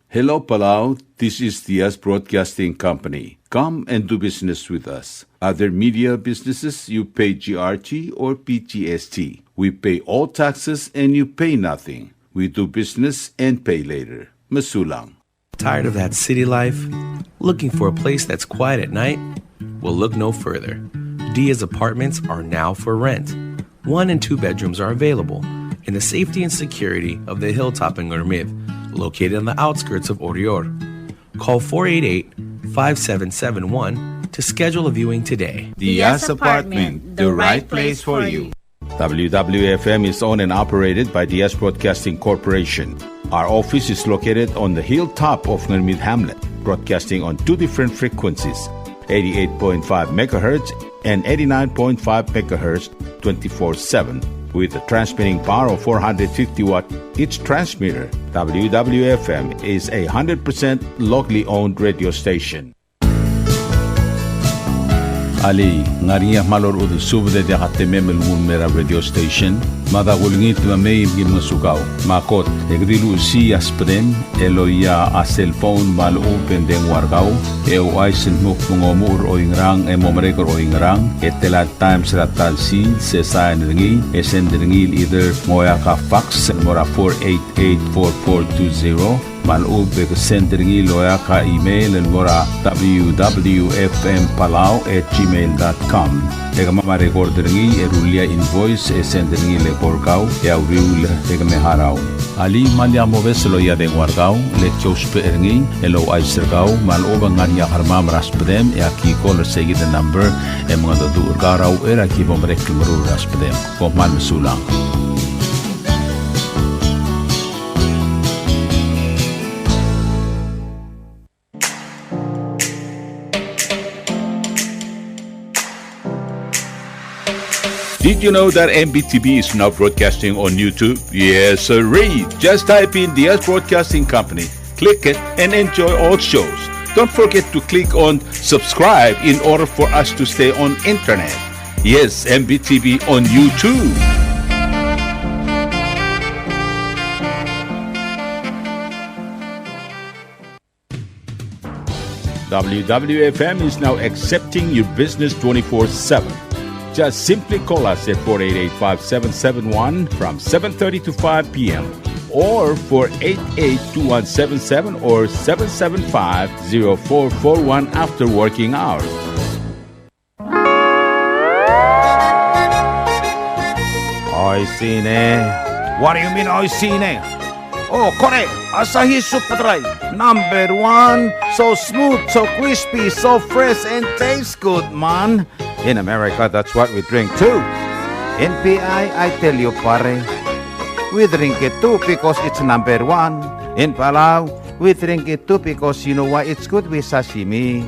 Hello, Palau. This is Diaz Broadcasting Company. Come and do business with us. Other media businesses, you pay G R T or P G S T. We pay all taxes and you pay nothing. We do business and pay later. Mesulang. Tired of that city life? Looking for a place that's quiet at night? Well, look no further. Diaz Apartments are now for rent. One and two bedrooms are available in the safety and security of the hilltop in Ngermid, located on the outskirts of Oreor. Call four eight eight, five seven seven one to schedule a viewing today. Diaz Apartment, the right place for you. W W F M is owned and operated by Diaz Broadcasting Corporation. Our office is located on the hilltop of Ngermid Hamlet, broadcasting on two different frequencies, eighty-eight point five megahertz and eighty-nine point five megahertz, twenty-four seven, with a transmitting power of four hundred fifty watt each transmitter. W W F M is a hundred percent locally owned radio station. Alii, ng ngar er ngii a kmal orechudel subed e diak a temem el nguu el mei er a radio station? Mada kulengit me mei me ki ngosukau. Me a kot, e ke di luchesii a subedem el oia a cellphone me a lechub e ng dengua er kau, e ouchais el dmu kmo ng omuchel er oingerang e mo merek er oingerang, e tela el times er a ta el sils, e sain er ngii, e send er ngii el either ng oeak a fax el mo er a four eight eight four four two zero, me a lechub e ke send er ngii el oeak a email el mo er a W W F M Palau at gmail dot com. E kemam a record er ngii e rullii a invoice e send er ngii el eko er kau e a uriul e ke me harau. Alii, me lak mobes el oia dengua er kau, le ki ousbech er ngii el ouchais er kau me a lechub e ng ngar er ngii a kermam er a subedem e aki call er seikid el number e mengedecheduch er kau er a uchei er a ki bo merek el meruul er a subedem. Kom kmal mesulang. Did you know that M B T V is now broadcasting on YouTube? Yes, sirree. Just type in Diaz Broadcasting Company, click it, and enjoy all shows. Don't forget to click on subscribe in order for us to stay on internet. Yes, M B T V on YouTube. W W F M is now accepting your business twenty-four seven. Just simply call us at four eight eight, five seven seven one from seven thirty to five p.m. or four eight eight, two one seven seven or seven seven five, zero four four one after working hours. Oishii ne. What do you mean, oishii ne? Oh, kore, Asahi Super Dry, number one. So smooth, so crispy, so fresh, and tastes good, man. In America, that's what we drink too. In P I, I tell you, pare, we drink it too because it's number one. In Palau, we drink it too because you know why? It's good with sashimi.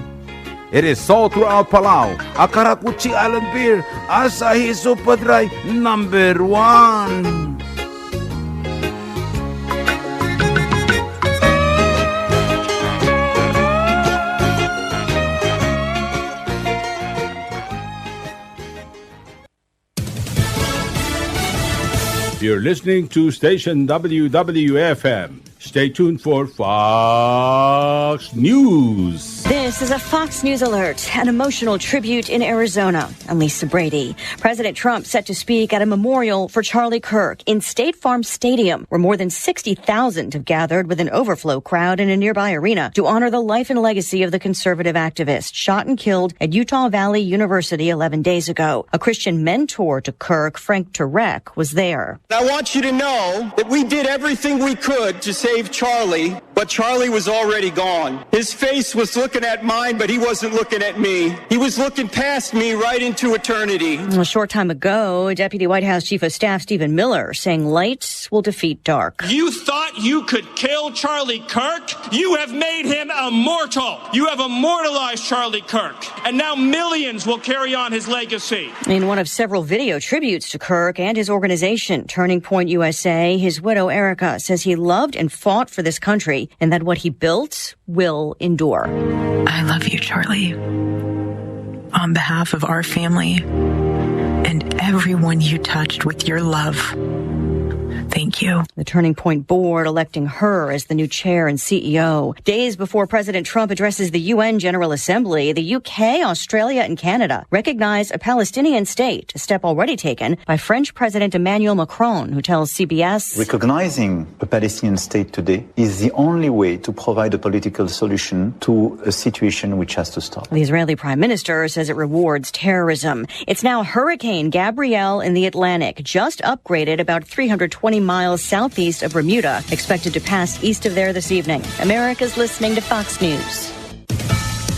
It is sold throughout Palau. A karakuchi island beer, Asahi Super Dry, number one. You're listening to station W W F M. Stay tuned for Fox News. This is a Fox News alert. An emotional tribute in Arizona. I'm Lisa Brady. President Trump set to speak at a memorial for Charlie Kirk in State Farm Stadium, where more than sixty thousand have gathered with an overflow crowd in a nearby arena to honor the life and legacy of the conservative activist shot and killed at Utah Valley University eleven days ago. A Christian mentor to Kirk, Frank Turek, was there. I want you to know that we did everything we could to save Charlie, but Charlie was already gone. His face was looking at mine, but he wasn't looking at me. He was looking past me right into eternity. A short time ago, Deputy White House Chief of Staff Stephen Miller saying light will defeat dark. You thought you could kill Charlie Kirk? You have made him immortal. You have immortalized Charlie Kirk. And now millions will carry on his legacy. In one of several video tributes to Kirk and his organization, Turning Point U S A, his widow Erica says he loved and fought for this country and that what he built will endure. I love you, Charlie. On behalf of our family and everyone you touched with your love, thank you. The Turning Point board electing her as the new chair and C E O. Days before President Trump addresses the U N General Assembly, the U K, Australia, and Canada recognize a Palestinian state, a step already taken by French President Emmanuel Macron, who tells C B S, recognizing a Palestinian state today is the only way to provide a political solution to a situation which has to stop. The Israeli prime minister says it rewards terrorism. It's now Hurricane Gabrielle in the Atlantic, just upgraded about three hundred twenty miles southeast of Bermuda, expected to pass east of there this evening. America's listening to Fox News.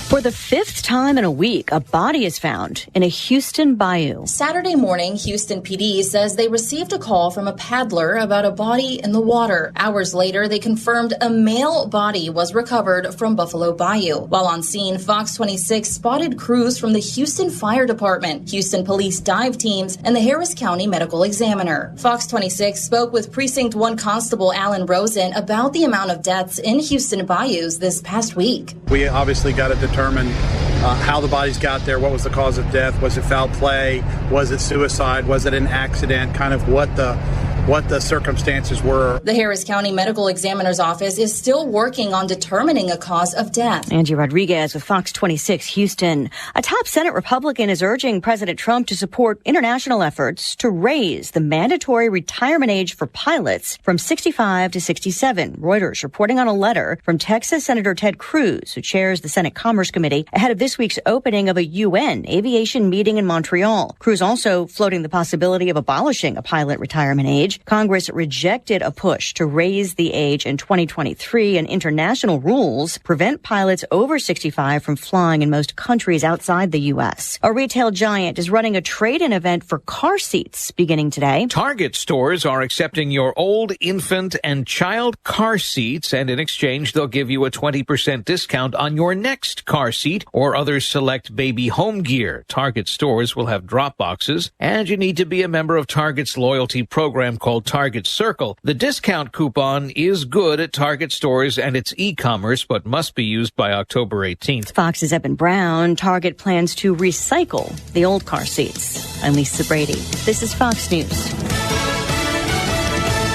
For the fifth time in a week, a body is found in a Houston bayou. Saturday morning, Houston P D says they received a call from a paddler about a body in the water. Hours later, they confirmed a male body was recovered from Buffalo Bayou. While on scene, Fox twenty-six spotted crews from the Houston Fire Department, Houston Police dive teams, and the Harris County Medical Examiner. Fox twenty-six spoke with Precinct one Constable Alan Rosen about the amount of deaths in Houston bayous this past week. We obviously got to determine, uh, how the bodies got there, what was the cause of death, was it foul play, was it suicide, was it an accident, kind of what the, what the circumstances were. The Harris County Medical Examiner's Office is still working on determining a cause of death. Angie Rodriguez with Fox twenty-six Houston. A top Senate Republican is urging President Trump to support international efforts to raise the mandatory retirement age for pilots from sixty-five to sixty-seven. Reuters reporting on a letter from Texas Senator Ted Cruz, who chairs the Senate Commerce Committee, ahead of this week's opening of a U N aviation meeting in Montreal. Cruz also floating the possibility of abolishing a pilot retirement age. Congress rejected a push to raise the age in twenty twenty-three, and international rules prevent pilots over sixty-five from flying in most countries outside the U S. A retail giant is running a trade-in event for car seats beginning today. Target stores are accepting your old infant and child car seats, and in exchange, they'll give you a twenty percent discount on your next car seat or other select baby home gear. Target stores will have drop boxes, and you need to be a member of Target's loyalty program called Target Circle. The discount coupon is good at Target stores and its e-commerce, but must be used by October eighteenth. Fox's Eben Brown. Target plans to recycle the old car seats. I'm Lisa Brady. This is Fox News.